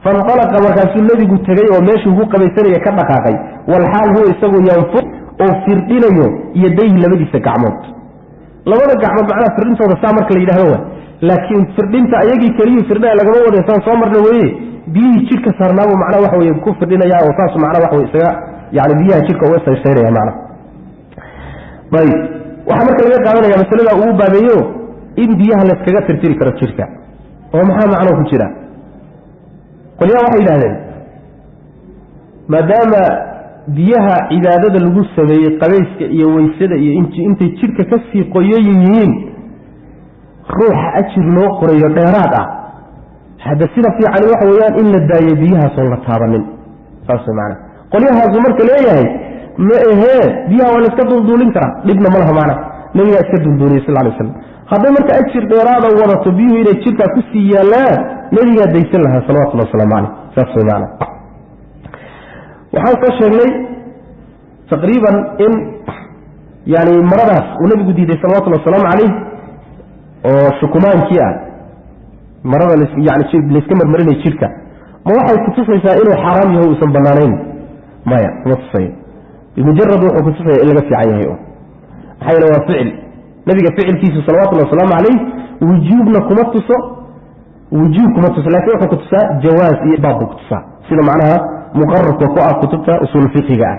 Fainalaqa markaasuu nebigu tegey oo meeshuu ku qabaysanaya ka dhaqaaqay, walxaal huwa isagu yanfud oo firdhinayo yadayhi labadiisa gacmood. Labada gacmood macnaha firdhintooda saa marka la yidhahdo wa, laakiin firdhinta ayagii keliyuu firdhinaya lagama wada, saan soo marna weeye, biyihii jidhka saarnaabuu macnaha waxa weye ku firdhinaya oo saas macnaha waxa wey isaga yani biyaha jidhka uga saysaynaya macnaha. Ayib, waxaa marka laga qaadanaya masalada uu baabeeyo in biyaha layskaga tirtiri karo jidhka, oo maxaa macnoo ku jira? Qolyaha waxay yidhahdeen maadaama biyaha cibaadada lagu sameeyey qabayska iyo weysada iyo intay jidhka kasii qoyan yihiin ruuxa ajir loo qorayo dheeraad ah, hadda sida fiicani waxa weeyaan in la daayo biyahaasoon la taabanin, saas way macana. Qolyahaasu marka leeyahay ma ahee, biyaha waa la iska duulduulin karaa, dhibna ma laha macna, nabigaa iska duulduuliyey sal lay slam. Hadday marka ajir dheeraada wadato biyuhu inay jidhkaa kusii yaallaan, nabigaa daysan lahaa salawatullhi wasalaamu caleyh, saas way macana. Waxaan soo sheegnay taqriiban in yani maradaas uu nabigu diiday salawatullhi wasalaamu caleyh oo shukumaankii ah, marada yani layska marmarinay jidhka, ma waxay kutusaysaa inuu xaaraam yahay uusan banaanayn? Maya, kuma tusayo. Bimujarad wuxuu kutusaya in laga fiican yahay, maxaa yeele waa ficil nabiga ficilkiisu salawatullahi wasalaamu caleyh, wujuubna kuma tuso, wujuub kuma tuso, lakin wuxuu kutusaa jawaaz iyo baab buu kutusaa, sida macnaha muqararka ku ah kutubta usuul fiqiga ah.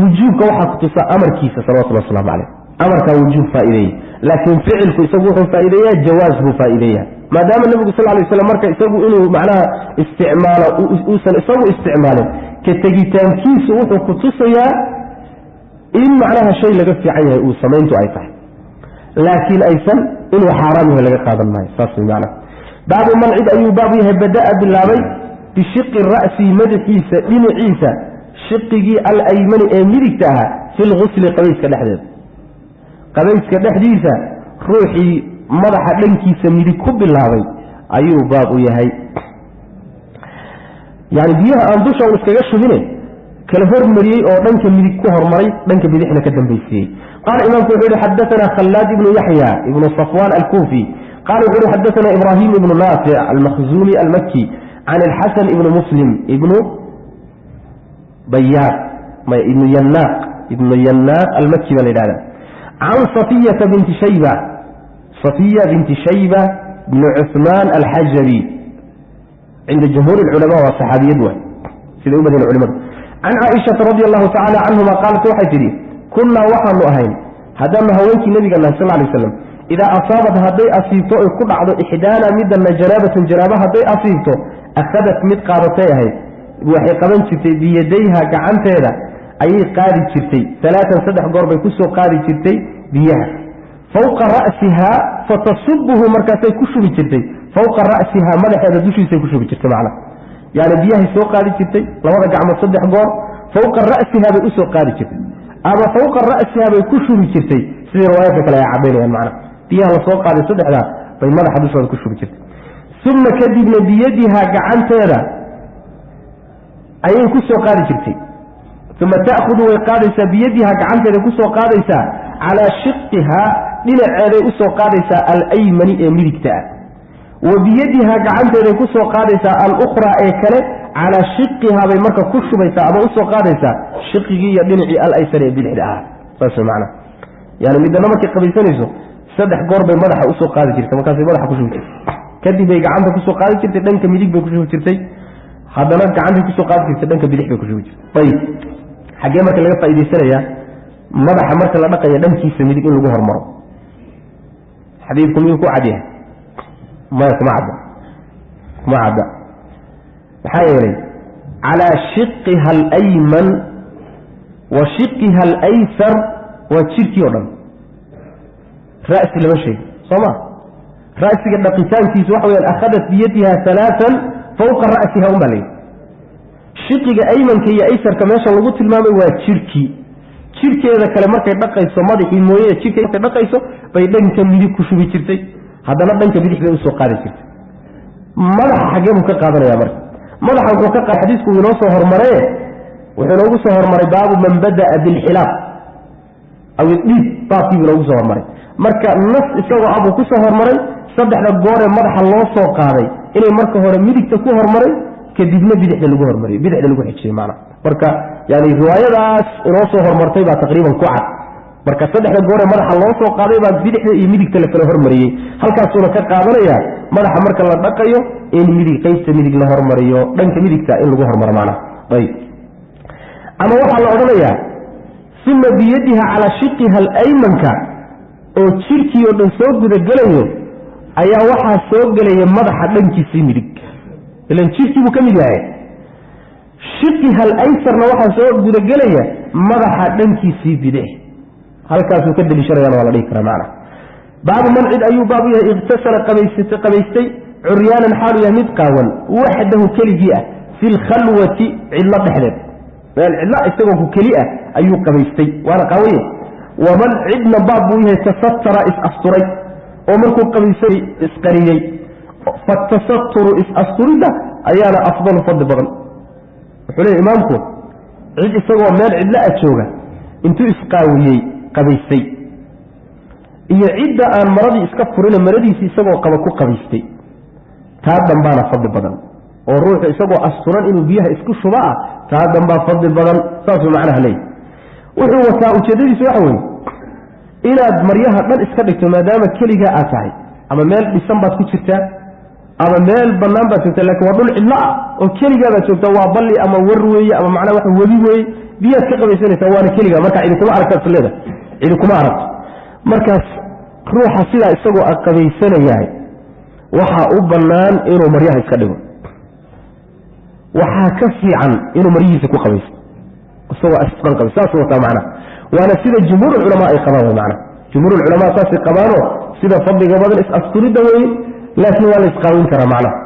Wujuubka waxaa kutusaa amarkiisa salawatullahi waslamu caleyh, amarkaa wujuub faa'ideeyey, laakiin ficilku isagu wuxuu faa'ideeyaa jawaaz buu faa'ideeya. Maadaama nebigu sal lay slam marka isagu inuu macnaha isticmaalo uusan isagu isticmaalin, ka tegitaankiisu wuxuu kutusayaa in macnaha shay laga fiican yahay uu samayntu ay tahay, laakiin aysan inuu xaaraam yahay laga qaadan maayo, saas way macnaha. Baabu man cid ayuu baabu yahay bada'a bilaabay bishiqi ra'si madaxiisa dhinaciisa shiqigii alaymani ee midigta ahaa fi lgusli qabayska dhexdeeda, qabayska dhexdiisa ruuxii madaxa dhankiisa midig ku bilaabay ayuu baab u yahay. Yani biyaha aan dusha un iskaga shubine kala hormariyey oo dhanka midig ku hormaray, dhanka bidixna ka dambaysiiyey. Qaala imaamku wuxuu yihi xadathana Khallaad ibnu Yaxya ibnu Safwan alkuufi, qala wuxuu yihi xadathana Ibrahim ibnu Naafic almakhzumi almakki can alxasan ibnu Muslim ibnu Bayaar ibnu Yanaaq ibnu Yanaaq almakki baa la yidhahda, can Safiyata binti Shayba, Safiya binti Shayba bni Cuثmaan alxajabi, cinda jumhuur culama waa saxaabiyad waay siday u badeen culimadu. Can Caaishata radi allahu tacala canhuma qaalat waxay tidhi kunnaa waxaanu ahayn haddaanu haweenkii nabiga nahay sal lay slam, idaa asaabat hadday asiibto oy ku dhacdo ixdaana midana janaabatun janaaba hadday asiibto, akhadat mid qaadatay ahayd, waxay qaban jirtay biyadayha gacanteeda ayay qaadi jirtay, alaatan 3 goor bay kusoo qaadi jirtay biyaha fawqa ra'sihaa, fatasubuhu markaasay ku shubi jirtay fawqa ra'sihaa madaxeeda dushiisay ku shubi jirtay. Macna yani biyahay soo qaadi jirtay labada gacmood 3 goor, fawqa ra'sihaa bay usoo qaadi jirtay ama fawqa ra'sihaa bay ku shubi jirtay, sidii riwaayaadka kale ay caddaynayaan. Macna biyaha la soo qaaday 3daa bay madaxa dushooda ku shubi jirtay. Uma kadibna biyadihaa gacanteeda ayay ku soo qaadi jirtay. Uma ta'khudu way qaadaysaa biyadihaa gacanteeda kusoo qaadaysaa calaa shiqihaa dhinaceeday usoo qaadaysaa alaymani ee midigta ah, wa biyadihaa gacanteeday kusoo qaadaysaa alukhraa ee kale calaa shiqihaa bay marka ku shubaysaa ama usoo qaadaysaa shiqigii iyo dhinacii alaysar ee bidixda ahaa, saas way macnaha. Yani midana markay qabaysanayso 3 goor bay madaxa usoo qaadi jirtay, markaasay madaxa ku shubi jirtay, kadib bay gacanta kusoo qaadi jirtay dhanka midig bay ku shubi jirtay, haddana gacantay kusoo qaadi jirtay dhanka bidix bay ku shubi jirtay. Ayib, xaggee marka laga faa'idaysanayaa madaxa marka la dhaqayo dhankiisa midig in lagu hormaro? Xadiidku miyuu ku cad yahay? Maya, kuma cadda, kuma cadda. Maxaa yeelay calaa shiqiha alayman wa shiqiha alaysar, waa jirkii o dhan, ra'si lama sheegi soo ma? Ra'siga dhaqitaankiisu waxa weyaan akhadat biyadiha alaaan fawqa ra'siha un baa layidhi. Shiqiga aymanka iyo aysarka meesha lagu tilmaamay waa jirkii, jirkeeda kale markay dhaqayso madaxii mooye, jirka markay dhaqayso bay dhanka midig ku shubi jirtay, haddana dhanka bidix bay usoo qaadi jirtay. Madaxa xaggee buu ka qaadanaya marka? Madaxa wuxuu ka qaad, xadiisku uu inoo soo hormaree, wuxuu inoogu soo hormaray baabu man bada'a bilxilaaq aw idhiib, baabkii buu inoogu soo hormaray. Marka nas isagoo ah buu ku soo hormaray saddexda gooree madaxa loo soo qaaday inay marka hore midigta ku hormaray, kadibna bidixda lagu hormariyey, bidixda lagu xijiyey macna. Marka yani riwaayadaas inoo soo hormartay baa taqriiban ku cad. Marka saddexda gooree madaxa loo soo qaaday baa bidixda iyo midigta la kala hormariyey, halkaasuuna ka qaadanaya madaxa marka la dhaqayo in midig, qaybta midig la hormariyo, dhanka midigta in lagu hormaro macnaha. Ayib, ama waxaa la odhanayaa uma biyadiha calaa shiqiha alaymanka oo jirkii oo dhan soo gudagelayo ayaa waxaa soo gelaya madaxa dhankiisii midig, ilan jirkii buu ka mid yahay. Shiqiha alaysarna waxaa soo gudagelaya madaxa dhankiisii bidix, halkaasuu ka deliishanayana waa la dhihi karaa macna. Baabu man cid ayuu baabu yahay iqtasala qabaystay curyaanan xaalu yahay mid qaawan, waxdahu keligii ah, fi lkhalwati cidlo dhexdeed, meel cidla isagoo ku keli ah ayuu qabaystay, waana qaawaye. Waman cidna baab buu yahay tasatara is-asturay oo markuu qabaystay isqariyey, fatasaturu is-asturidda ayaana afdalu fadli badan. Wuxuu leeyahy imaamku cid isagoo meel cidla a jooga intuu isqaawiyey qabaystay, iyo cidda aan maradii iska furine maradiisii isagoo qaba ku qabaystay, taa dambaana fadli badan, oo ruuxu isagoo asturan inuu biyaha isku shuba ah, taa dambaa fadli badan, saasuu macnaha leeyahy. Wuxuu wataa ujeeddadiisu waxa weeye inaad maryaha dhan iska dhigto maadaama keligaa aad tahay, ama meel dhisan baad ku jirtaa ama meel bannaan baad joogtaa, lakin waa dhul cidlo ah oo keligaa baad joogtaa, waa balli ama war weeye ama macnaha wax webi weeye, biyaad ka qabaysanaysaa, waana keligaa, marka cidinkuma aragtaad isleedahay, cidinkuma aragto. Markaas ruuxa sidaa isagoo a qabaysanayahay waxaa u bannaan inuu maryaha iska dhigo, waxaa ka fiican inuu maryihiisa ku qabaysto isagoo asturan qabay, saasuu wataa macnaha. Waana sida jumhuurulculamaa ay qabaan wey macnaha, jumhuurulculamaa saasay qabaanoo sida fadliga badan is-asturidda weeye, laakiin waa la isqaawin karaa macnaha.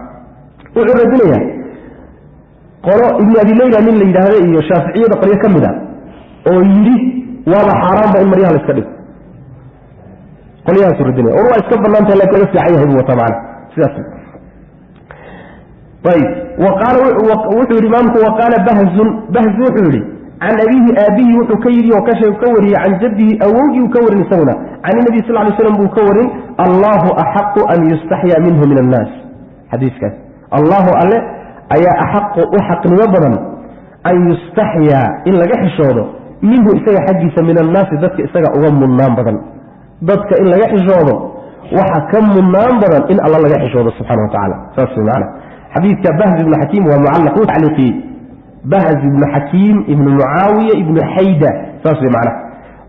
Wuxuu radinayaa qolo Ibnu Abi Leyla nin la yidhaahda iyo shaaficiyada qolyo ka mid a oo yidhi waaba xaaraanba in maryaha la iska dhigo, qolyahaasuu radinaya, or waa iska banaantahay lakin laga fiican yahay buu wataa macnaha sidaas. Ayib, wa qaala wuxuu yidhi imaamku, wa qaala Bahzun, Bahz wuxuu yidhi can abiihi, aabihii wuxuu ka yidhi oo ka wariyey, can jaddihi awowgii uu ka warin, isaguna can inabiy sal lay slam buu ka warin, allahu axaqu an yustaxyaa minhu min annaas. Xadiiskaas allahu alle ayaa axaqu u xaqnimo badan an yustaxyaa in laga xishoodo minhu isaga xaggiisa, min annaasi dadka isaga uga mudnaan badan, dadka in laga xishoodo waxa ka mudnaan badan in alla laga xishoodo subxana wa tacala, saas wey macana. Xadiidka Bahz ibnu Xakiim waa mucallaq, wuu tacliiqiyey Bahz ibnu Xakiim ibnu Mucaawiya ibnu Xayda, saas wey macnaha.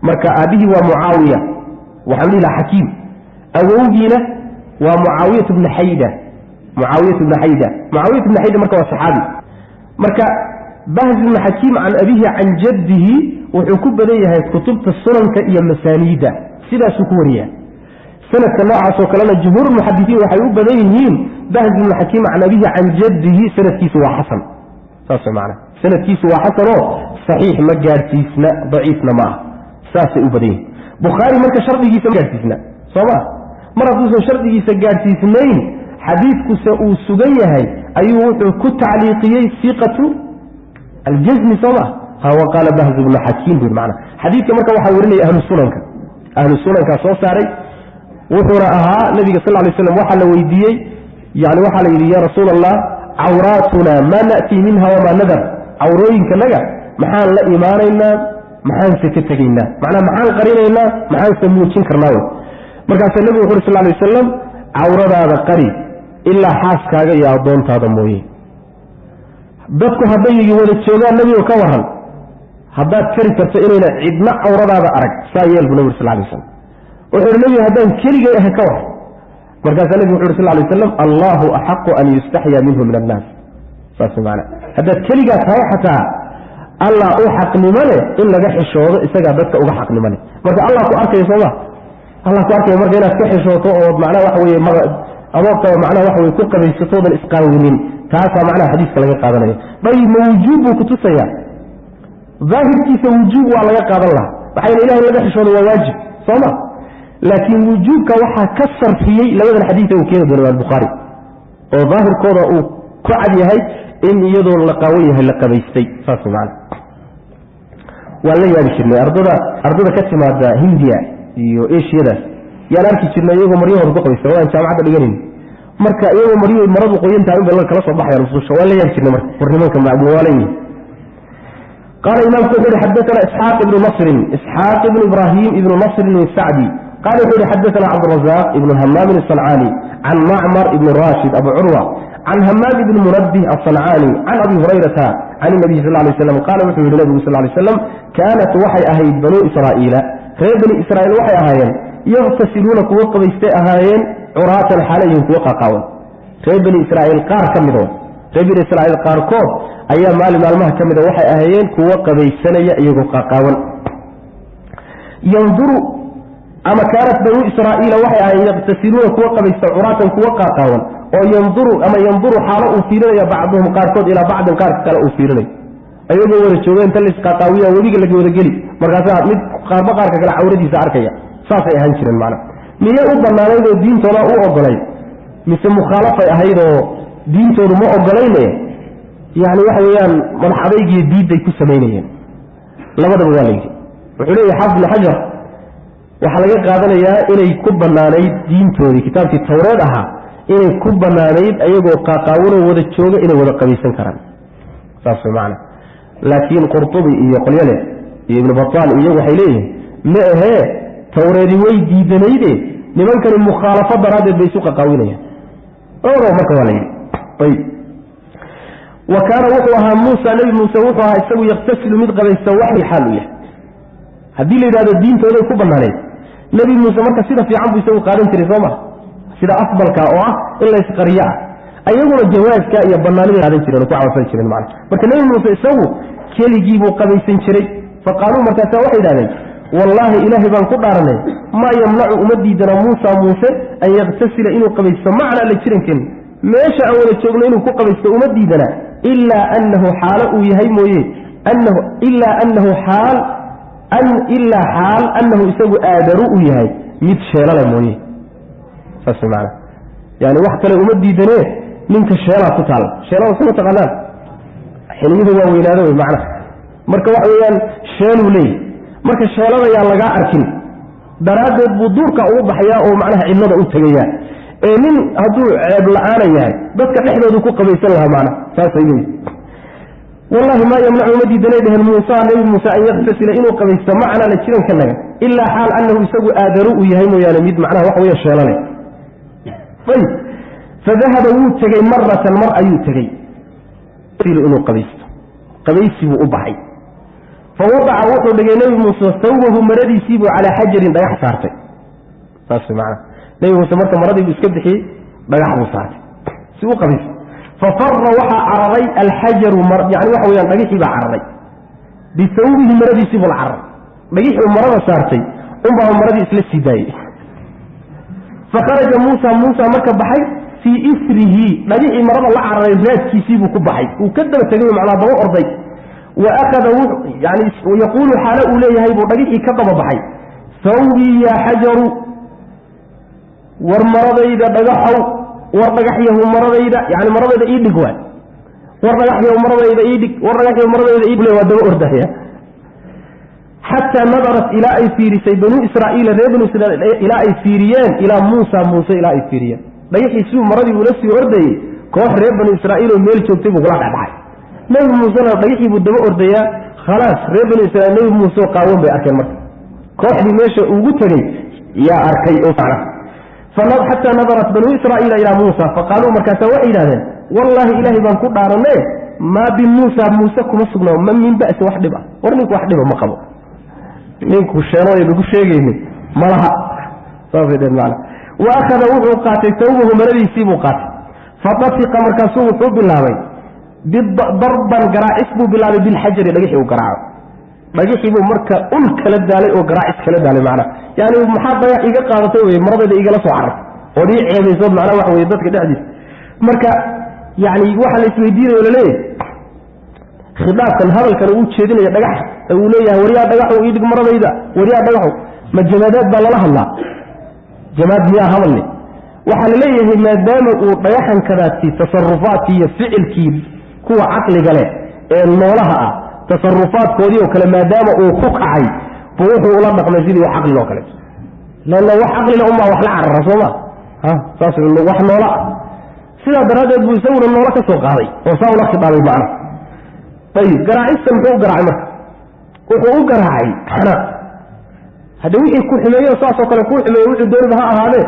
Marka aabihii waa Mucaawiya, waxaan dhihi lahaa Xakiim, awowgiina waa Mucaawiyat ibnu Xayda, Mucaawiyat ibnu Xayda, Mucaawiyat ibnu Xayda marka waa saxaabi. Marka Bahz ibnu Xakiim can abihi can jaddihi wuxuu ku badan yahay kutubta sunanka iyo masaaniidda, sidaasuu ku wariyaa sanadka noocaasoo kalena. Jumhuurulmuxadisiin waxay u badan yihiin Bahz ibnu Xakiim can abihi can jaddihi sanadkiisu waa xasan, saas macana, sanadkiisu waa xasanoo saxiix ma gaadhsiisna, daciifna ma aha, saasay u badan yihiin. Bukhaari marka shardigiisa ma gaadhsiisna, soo ma? Mar hadduusan shardigiisa gaadhsiisnayn xadiidkuse uu sugan yahay ayuu wuxuu ku tacliiqiyey siiqatu aljasmi, soo ma? Ha, wa qaala Bahz ibnu Xakiim buu yidhi macana. Xadiidka marka waxaa warinaya ahlu sunanka, ahlu sunankaa soo saaray. Wuxuuna ahaa nabiga sal lay slam waxaa la weydiiyey, yani waxaa la yidhi ya rasuula allah, cawraatuna maa na'tii minha wamaa nadar, cawrooyinkanaga maxaan la imaanaynaa, maxaanse ka tegaynaa, macnaha maxaan qarinaynaa, maxaanse muujin karnaa wey. Markaasaa nebigu wuxu uri sal lay wasalam, cawradaada qari ilaa xaaskaaga iyo addoontaada mooye. Dadku hadday wada joogaan, nebigo ka waran haddaad kari karto inayna cidna cawradaada arag, saa yeel buu nabig sal lay slam. Wuxuu uhi nebigu haddaan keligay ahay ka war? Markaasaa nebigu wuxu uri sal lay waslam, allahu axaqu an yustaxyaa minhu min annaas, Saas macna, haddaad keligaa tahay xataa Allah u xaqnimo leh in laga xishoodo, isagaa dadka uga xaqnimo leh. Marka Allah ku arkaya, sooma? Allah ku arkaya. Marka inaad ka xishooto ood macnaha waxa weye adoo qaba macnaha waxa weye ku qabaysatoodan isqaawinin, taasaa macnaha xadiiska laga qaadanaya. Dayib, ma wujuub buu kutusaya? Daahirkiisa wujuub waa laga qaadan lahaa, maxaa yeele ilahay in laga xishoodo waa waajib, sooma? Laakiin wujuubka waxaa ka sarfiyey labadan xadiis uu keeni doono Albukhaari, oo daahirkooda uu ku cad yahay in iyadoo la qaawan yahay la qabaystay. Saas macana. Waan la yaabi jirnay ardada ka timaada Hindiya iyo Eshiyadaas, yaan arki jirnay iyagoo maryahooda ku qabaysta waan jaamacadda dhiganayn. Marka iyagoo maryahood maradu qoyan tahay unbay kala soo baxayaan musqusha. Waan la yaabi jirnay marka, war nimanka macmuwaalan yihin. Qaala imaamku wuxu uhi: xadathana Isxaaq ibnu Nasrin, Isxaaq ibnu Ibraahim ibnu Nasrin Sacdi. Qala wuxuu yihi: xadathana Cabdurazaq ibnu Hamaamin Asancaani can Macmar ibni Rashid Abu Curwa can Hamaam ibni Munabih Asancaani can Abi Hurayrata can nabiy sal lay slam qaala wuxuu yihi nabigu sal lay slam: kaanat waxay ahayd banuu Israa'iila, reer Bani Israa'iil waxay ahaayeen, yaqtasiluuna kuwo qabaystay ahaayeen, curaatan xaalayhin kuwo qaqaawan. Reer Bani Israa'iil qaar ka mido, reer Bani Israa'iil qaarkood ayaa maalin maalmaha ka mida waxay ahaayeen kuwo qabaysanaya iyagoo qaqaawan. Yanduru ama kaanat banuu Israa'iila waxay ahaayeen yaqtasiluuna kuwo qabaysta curaatan kuwo qaaqaawan, oo yanduru ama yanduru xaalo uu fiirinaya bacduhum qaarkood ilaa bacdin qaarka kale uu fiirinayo, ayagoo wada jooga inta laisqaaqaawiya webiga laga wada geli, markaasaa mid qaarba qaarka kale cawradiisa arkaya. Saasay ahaan jireen. Macna, miyay u banaanayd oo diintooda u ogolay, mise mukhaalafay ahayd oo diintoodu ma ogolayne? Yani waxa weeyaan madax adaygiyo diidday ku samaynayeen. Labadaba waa la yidhi. Wuxuu leeyahy Xaafid Ibn Xajar: waxaa laga qaadanayaa inay ku banaanayd diintoodii, kitaabkii Tawreed ahaa, inay ku banaanayd ayagoo qaaqaawanoo wada jooga inay wada qabaysan karaan. Saas way macana. Laakiin Qurtubi iyo qolyale iyo Ibnu Bataal iyagu waxay leeyihin: ma ahee, Tawreedi way diidanayde, nimankani mukhaalafo daraaddeed bay isu qaqaawinayaan. Labadaba marka waa la yidhi. Ayib, wa kaana wuxuu ahaa Muusa, Nebi Muuse wuxuu ahaa isagu yaktasilu mid qabaysta waxay xaal u yahay. Haddii la yidhahdo diintooday ku banaanayd, Nebi Muuse marka sida fiican buu isagu qaadan jiray, soo ma? Sida afdalka oo ah in la isqariyo ah, ayaguna jawaaska iyo banaanida qaadan jireen oo ku camalfali jireen macna. Marka Nebi Muuse isagu keligii buu qabaysan jiray. Faqaaluu markaasaa waxay yidhahdeen: wallaahi, ilaahay baan ku dhaaranay, maa yamnacu uma diidana Muusa, Muuse, an yaktasila inuu qabaysto macnaa la jiranken, meesha aan wada joogno inuu ku qabaysto uma diidana, ilaa anahu xaalo uu yahay mooye, anahu ilaa anahu xaal ilaa xaal anahu isagu aadaru uu yahay mid sheelale mooye. Saas maana. Yani wax kale uma diidanee, ninka sheelaa ku taalla. Sheelada suma taqaanaan? Xiliyuhu waa weynaado wey macnaha. Marka waxa weeyaan sheeluu leeyahy. Marka sheelada yaan lagaa arkin daraaddeed buu duurka ugu baxayaa oo macnaha cidlada u tegayaa. Ee nin hadduu ceeb la-aana yahay, dadka dhexdoodu ku qabaysan lahaa macnaha, saasay leeyihi. Wallahi maa yamnacu uma diidanay dheheen Muusa, Nebi Muuse, an yaktasila inuu qabaysto macnaa la jirankanaga, ilaa xaal anahu isagu aadaru uu yahay mooyaane, mid macnaha waxa weya sheelale. Ayib, fadahaba wuu tegey, maratan mar ayuu tegey inuu qabaysto, qabaysi buu u baxay. Fa wadaca wuxuu dhigay Nebi Muuse thawbahu maradiisiibuu calaa xajarin dhagax saartay. Saas macana. Nebi Muuse marka maradii buu iska bixiyey, dhagax buu saartay si u qabaysto. Fafara waxaa cararay alxajaru, yani waxa weyaan dhagixii baa cararay, bithawbihi maradiisii buu la cararay. Dhagixuu marada saartay unbaa maradii isla sii daayey. Fakharaja Muusa, Muusa marka baxay, fii isrihi dhagixii marada la cararay raadkiisiibuu ku baxay, uu ka daba tegay, macnaa daba orday. Wa akhada yani yaquulu xaalo uu leeyahay buu dhagixii ka daba baxay: thawbii yaa xajaru, war maradayda dhagaxow, war dhagaxyahu maradayda, yani maradayda ii dhig waay, war dhagaxyahu maradayda ii dhig, war dhagaxyahu maradayda ii dhig. Waa daba ordaya. Xataa nadarat ilaa ay fiirisay banuu Israa'iila, reer Banu Israiil ilaa ay fiiriyeen, ilaa Muusa, Muuse ilaa ay fiiriyeen. Dhagaxii siduu maradii ula sii ordayey, koox reer Banu Israa'iil oo meel joogtay buu kula dhexdhacay. Nebi Muusena dhagaxii buu daba ordayaa. Khalaas, reer Banu Israiil Nebi Muuse oo qaawan bay arkeen. Marka kooxdii meesha ugu tegey yaa arkay oo xataa nadarat banuu Israa'iila ilaa Muusa faqaaluu markaasaa waxay yidhahdeen: wallaahi, ilaahay baan ku dhaaranee, maa bimuusa, Muuse kuma sugnaa, ma min ba'si wax dhib ah, war ninku wax dhiba ma qabo, ninku sheelooya lagu sheegayni malaha. Saasay dheen macana. Wa akhada wuxuu qaatay tawbahu maradiisii buu qaatay. Fatafiqa markaasuu wuxuu bilaabay Darban garaacis buu bilaabay bilxajari, dhagixii uu garaaco. Dhagixii buu marka ul kala daalay oo garaacis kala daalay macnaha. Yani maxaa dhagax iga qaadatay wey, maradayda igala soo carartay ood ii ceebaysood macnaha waxa weye dadka dhexdiisa. Marka yani waxaa la isweydiinayo laleeyahay khitaabkan hadalkan uu jeedinaya dhagax uu leeyahay waryaa dhagaxu ii dhig maradayda, waryaa dhagaxu, ma jamaadaad baa lala hadlaa? Jamaad miyaa hadalne? Waxaa la leeyahay maadaama uu dhagaxankadaasi tasarufaadkii iyo ficilkii kuwa caqliga leh ee noolaha ah tasarufaadkoodii oo kale maadaama uu ku kacay, buu wuxuu ula dhaqmay sidii wax caqliloo kaleeto. Leanna wax caqlila unbaa wax la carara sooma ha, saas wax noola ah. Sidaa daraaddeed buu isaguna noolo ka soo qaaday oo saa ula khidaabay macna. Ayib, garaacista muxuu u garaacay marka? Wuxuu u garaacay xanaaq. Hadde wixii ku xumeeyo saasoo kale kuu xumeeyo wuxuu dooniba ha ahaadee,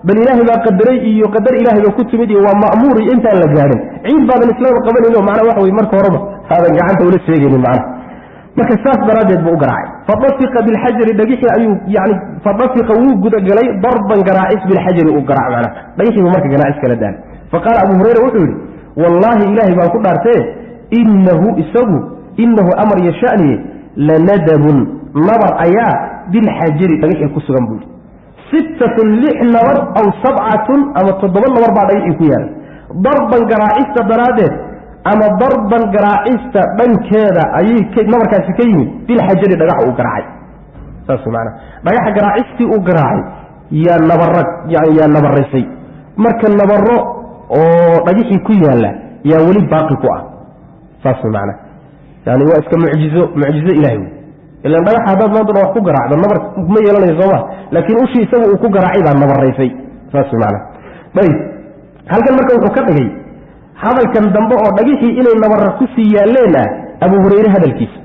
bal ilaahay baa qadaray iyo qadar ilaahay baa ku timid iyo waa ma'muur iyo intaan la gaadhin ciid baadan islaam qabanayno macnaa waxa weye marka horeba aadan gacanta ula sheegaynin macnaha. Marka saas daraaddeed buu u garaacay. Fadafiqa bilxajari, dhagixii ayuu yani fadafiqa wuu gudagalay darban garaacis bilxajari uu garaac macnaha, dhagixii buu marka garaacis kala daalay. Faqaala Abu Hurayra wuxuu yidhi wallaahi ilaahay baan ku dhaartee inahu isagu inahu amar iyo shaniye lanadabun nabar ayaa bilxajari dhagixii ku sugan buu yidhi. 6 6 nabar aw 7 ama 7 nabar baa dhagixii ku yaala. Darban garaacista daraaddeed ama darban garaacista dhankeeda ayay nabarkaasi ka yimid bilxajari dhagaxa uu garaacay. Saas macnaa dhagaxa garaacistii uu garaacay yaa nabara yani yaa nabaraysay. Marka nabaro oo dhagixii ku yaalla yaa weli baaqi ku ah. Saas macnaa yani waa iska mucjizo, mucjizo ilahay wey. Ilan dhagaxa haddaad maanta wax ku garaacdo nabar ma yeelanayo sooma, laakiin ushii isagu uu ku garaacay baa nabaraysay. Saas macnaa. Ayib, halkan marka wuxuu ka dhigay hadalkan dambe oo dhagixii inay nabarra ku sii yaalleen ah Abu Hurayre hadalkiisa.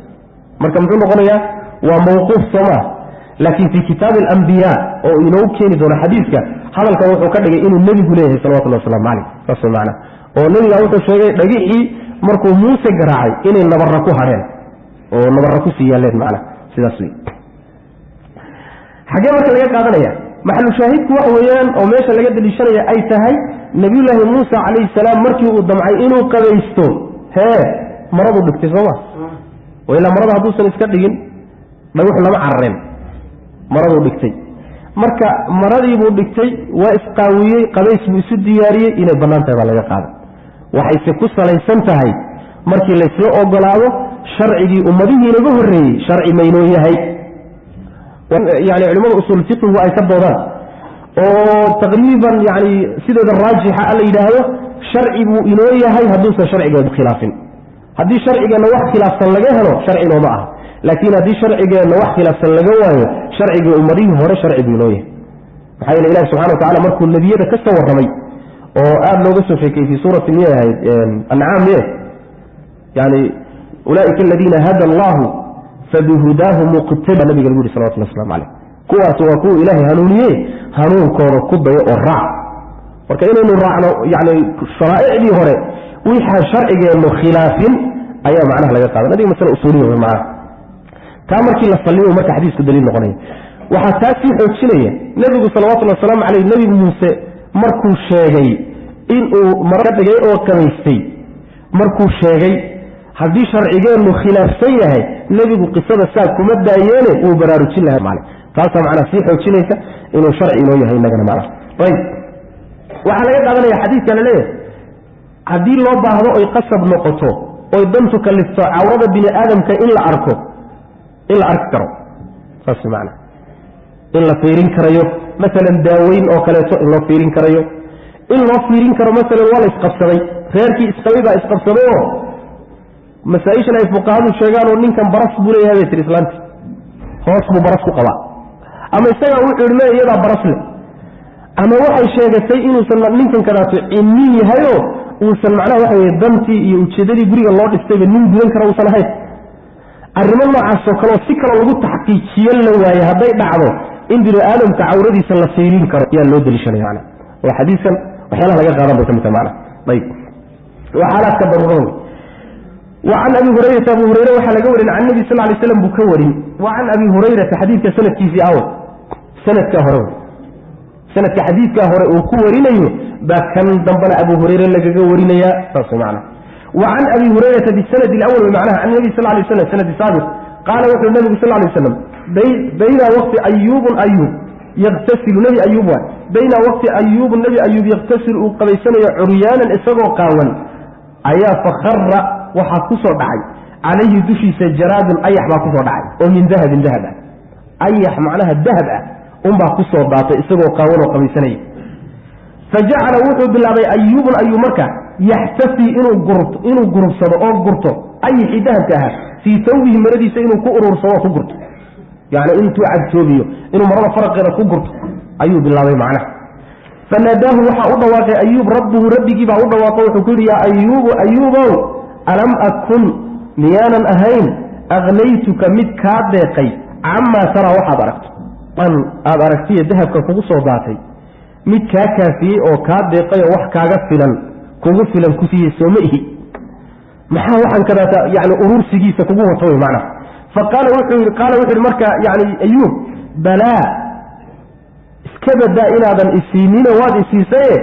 Marka muxuu noqonayaa? Waa mawquuf sooma, laakiin fii kitaabi alambiyaa oo inoogu keeni doono xadiiska hadalkan wuxuu ka dhigay inuu nebigu leeyahay salawatullahi waslamu caleyh. Saas macnaa oo nebigaa wuxuu sheegay dhagixii markuu Muuse garaacay inay nabarra ku hadheen oo nabarra ku sii yaalleen macnaa. Sidaas wey. Xaggee marka laga qaadanaya maxalu shaahidku waxa weeyaan oo meesha laga daliishanaya ay tahay nabiyullaahi Muusa calayhi salaam markii uu damcay inuu qabaysto hee maradu dhigtay sooma, oo ilaa marada hadduusan iska dhigin dhagaxu lama carareen, maraduu dhigtay. Marka maradiibuu dhigtay, waa isqaawiyey, qabays buu isu diyaariyey, inay bannaan tahay baa laga qaaday. Waxayse ku salaysan tahay markii laysla ogolaado sharcigii ummadihii inaga horreeyey sharci maynoo yahay. Yani culimada usuul fiqigu ay ka doodaan oo taqriiban yani sideeda raajixa la yidhaahdo sharci buu inoo yahay hadduusan sharcigeedu khilaafin. Haddii sharcigeenna wax khilaafsan laga helo sharci inooma aha, laakiin haddii sharcigeenna wax khilaafsan laga waayo sharcigii ummadihii hore sharci buu inoo yahay. Maxaa yeele ilahi subxana wa tacala markuu nebiyada ka soo warramay oo aada looga soo sheekeyey fii suurati miyay ahayd ancaam miye yani ulaaika aladiina hada allahu fabihudaahu muqtada, nabiga lagu yihi salawatullah waslamu caleyh, kuwaas waa kuwa ilaahay hanuuniye hanuunkooda ku dayo oo raac. Marka inaynu raacno yani sharaa'icdii hore wixaa sharcigeennu khilaafin ayaa macnaha laga qaadan. Adiga masale usuuliya wey macnaha. Taa markii la sallimo marka xadiisku daliil noqonaya. Waxaa taa sii xoojinaya nebigu salawatullahi wasalaamu caleyh nebi Muuse markuu sheegay inuu mara ka dhigay oo qabaystay, markuu sheegay haddii sharcigeennu khilaafsan yahay nebigu qisada saa kuma daayeene wuu baraarujin lahaa macna. Taasaa macnaha sii xoojinaysa inuu sharci inoo yahay innagana macnaha. Ayib, waxaa laga qaadanaya xadiidka la leeyahay haddii loo baahdo oy qasab noqoto oy dantu kalifto cawrada bini aadamka in la arko, in la arki karo. Saas macna in la fiirin karayo masalan daaweyn oo kaleeto in loo fiirin karayo, in loo fiirin karo masalan waa la isqabsaday, reerkii isqabay baa isqabsaday oo masaa-ishan ay fuqahadu sheegaan oo ninkan baras buu leeyahay bay tiri islaanti, hoos buu baras ku qabaa, ama isagaa wuxuu yihi me iyadaa baras leh, ama waxay sheegatay inuusan ninkan kadaato cinni yahayoo uusan macnaha waxa weye dantii iyo ujeeddadii guriga loo dhistayba nin gudan kara uusan ahayn. Arrimo noocaasoo kaleoo si kaloo lagu taxqiijiyo la waaye hadday dhacdo in bini aadamka cawradiisa la fiirin karo yaa loo daliishanaya macnaha. Oo xadiiskan waxyaalaha laga qaadan bay ka mid tahay macnaha. Ayib, waa xaalaadka daruurada wey. وعن أبي هريرة، أبو هريرة waxaa laga warin can Nabi sal lay slam buu ka warin. Wa can Abi Hurayrata xadiidka sanadkiisii aw sanadkaa hore wey, sanadka xadiidkaa hore uu ku warinayo baa kan dambena Abu Hurayre lagaga warinayaa. Saas macna. Wa can Abi Hurayrata bisanadi alawal, macnaha can nabi sal lay slam sanadi saabiq, qaala wuxuu nabigu sal lay slam bayna waqti ayuubun ayuub yaqtasilu, nebi Ayuub waay, bayna waqti Ayuubu nebi Ayuub yaqtasilu uu qabaysanayo curyaanan isagoo qaawan ayaa fakhara waxaa kusoo dhacay calayhi dushiisa jaraadun ayax baa kusoo dhacay oo min dahabin dahab ah, ayax macnaha dahab ah unbaa kusoo daatay isagoo qaawan oo qabaysanaya. Fa jacala wuxuu bilaabay Ayuubun Ayuub marka yaxtafii inuu gurubsado oo gurto ayaxii dahabka ahaa fii tawbihi maradiisa inuu ku urursado oo ku gurto, yacni intuu cagtoobiyo inuu marada faraqeeda ku gurto ayuu bilaabay macnaha. Fanaadaahu waxaa u dhawaaqay Ayuub rabbuhu, rabbigii baa u dhawaaqo, wuxuu ku yidhi yaa Ayuubu Ayuubow, alam akun miyaanan ahayn aknaytuka mid kaa deeqay camaa taraa waxaad aragto an aada aragtiya dahabka kugu soo daatay, mid kaa kaafiyey oo kaa deeqay oo wax kaaga filan kugu filan ku siiyey sooma ihi, maxaa waxaan kadaata yani urursigiisa kugu wato wey macnaha. Fa qaala wuxuu yidhi, qaala wuxuu yidhi marka yani Ayuub, balaa iska badaa inaadan isiinina waad isiisaye,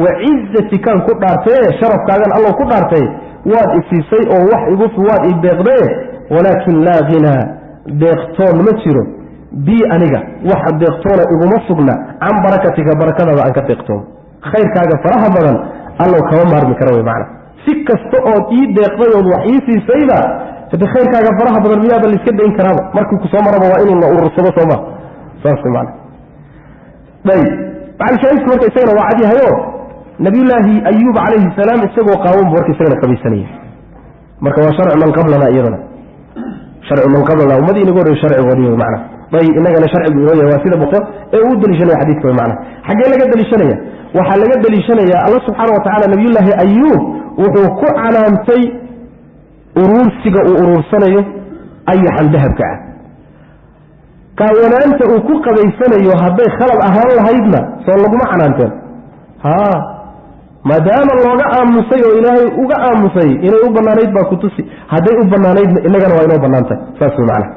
wa cizatikaan ku dhaartaye, sharafkaagan allow ku dhaartay, waad isiisay oo wax igu waad i deeqdaye, walaakin laa hinaa deeqtoon ma jiro bii aniga, wax deeqtoona iguma sugna can barakatika barakadaada aan ka deeqtoomo, khayrkaaga faraha badan allow kama maarmi kara wey macana. Si kasta ood ii deeqday ood wax ii siisayba hade khayrkaaga faraha badan miyaaba laiska dayn karaaba, markii kusoo maraba waa inuu la urursado sooma, saas wey macana. Ayib, macalshaahidku marka isagana waa cadyahayo nabiyullaahi Ayuub calayhi salaam isagoo qaawan bu marka isagana qabaysanaya. Marka waa sharcu man qablana, iyadana sharcu man qablana, ummadii inaga horrey sharcigoodii wey macana. Ayib, innagana sharcigu inoo yahay waa sida boqo ee uu daliishanaya xadiidka wey macana. Xaggee laga daliishanaya? Waxaa laga daliishanayaa Alla subxaana wa tacala nabiyullaahi Ayuub wuxuu ku canaantay uruursiga uu uruursanayo ayaxan dahabka ah, qaawanaanta uu ku qabaysanayo. Hadday khalad ahaan lahaydna soo laguma canaanteen? Haa, maadaama looga aamusay oo Ilaahay uga aamusay inay u bannaanayd baa ku tusi, hadday u bannaanaydna innagana waa inoo bannaantahay, saas wey macnaha.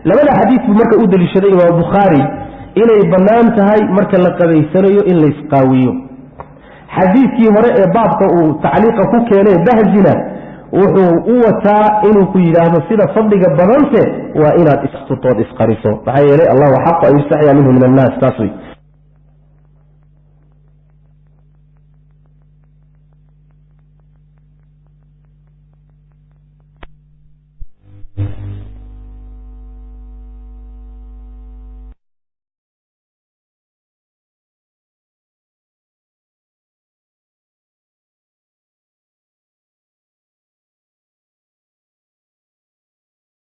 Labada xadiis buu marka u daliishaday Imaam Bukhaari inay bannaan tahay marka la qabaysanayo in laysqaawiyo. Xadiidkii hore ee baabka uu tacliiqa ku keenay Bahzina wuxuu u wataa inuu ku yidhaahdo sida fadliga badanse waa inaad isturtood isqariso, maxaa yeelay Allahu xaqu an yustaxyaa minhu min annaas, taas wey.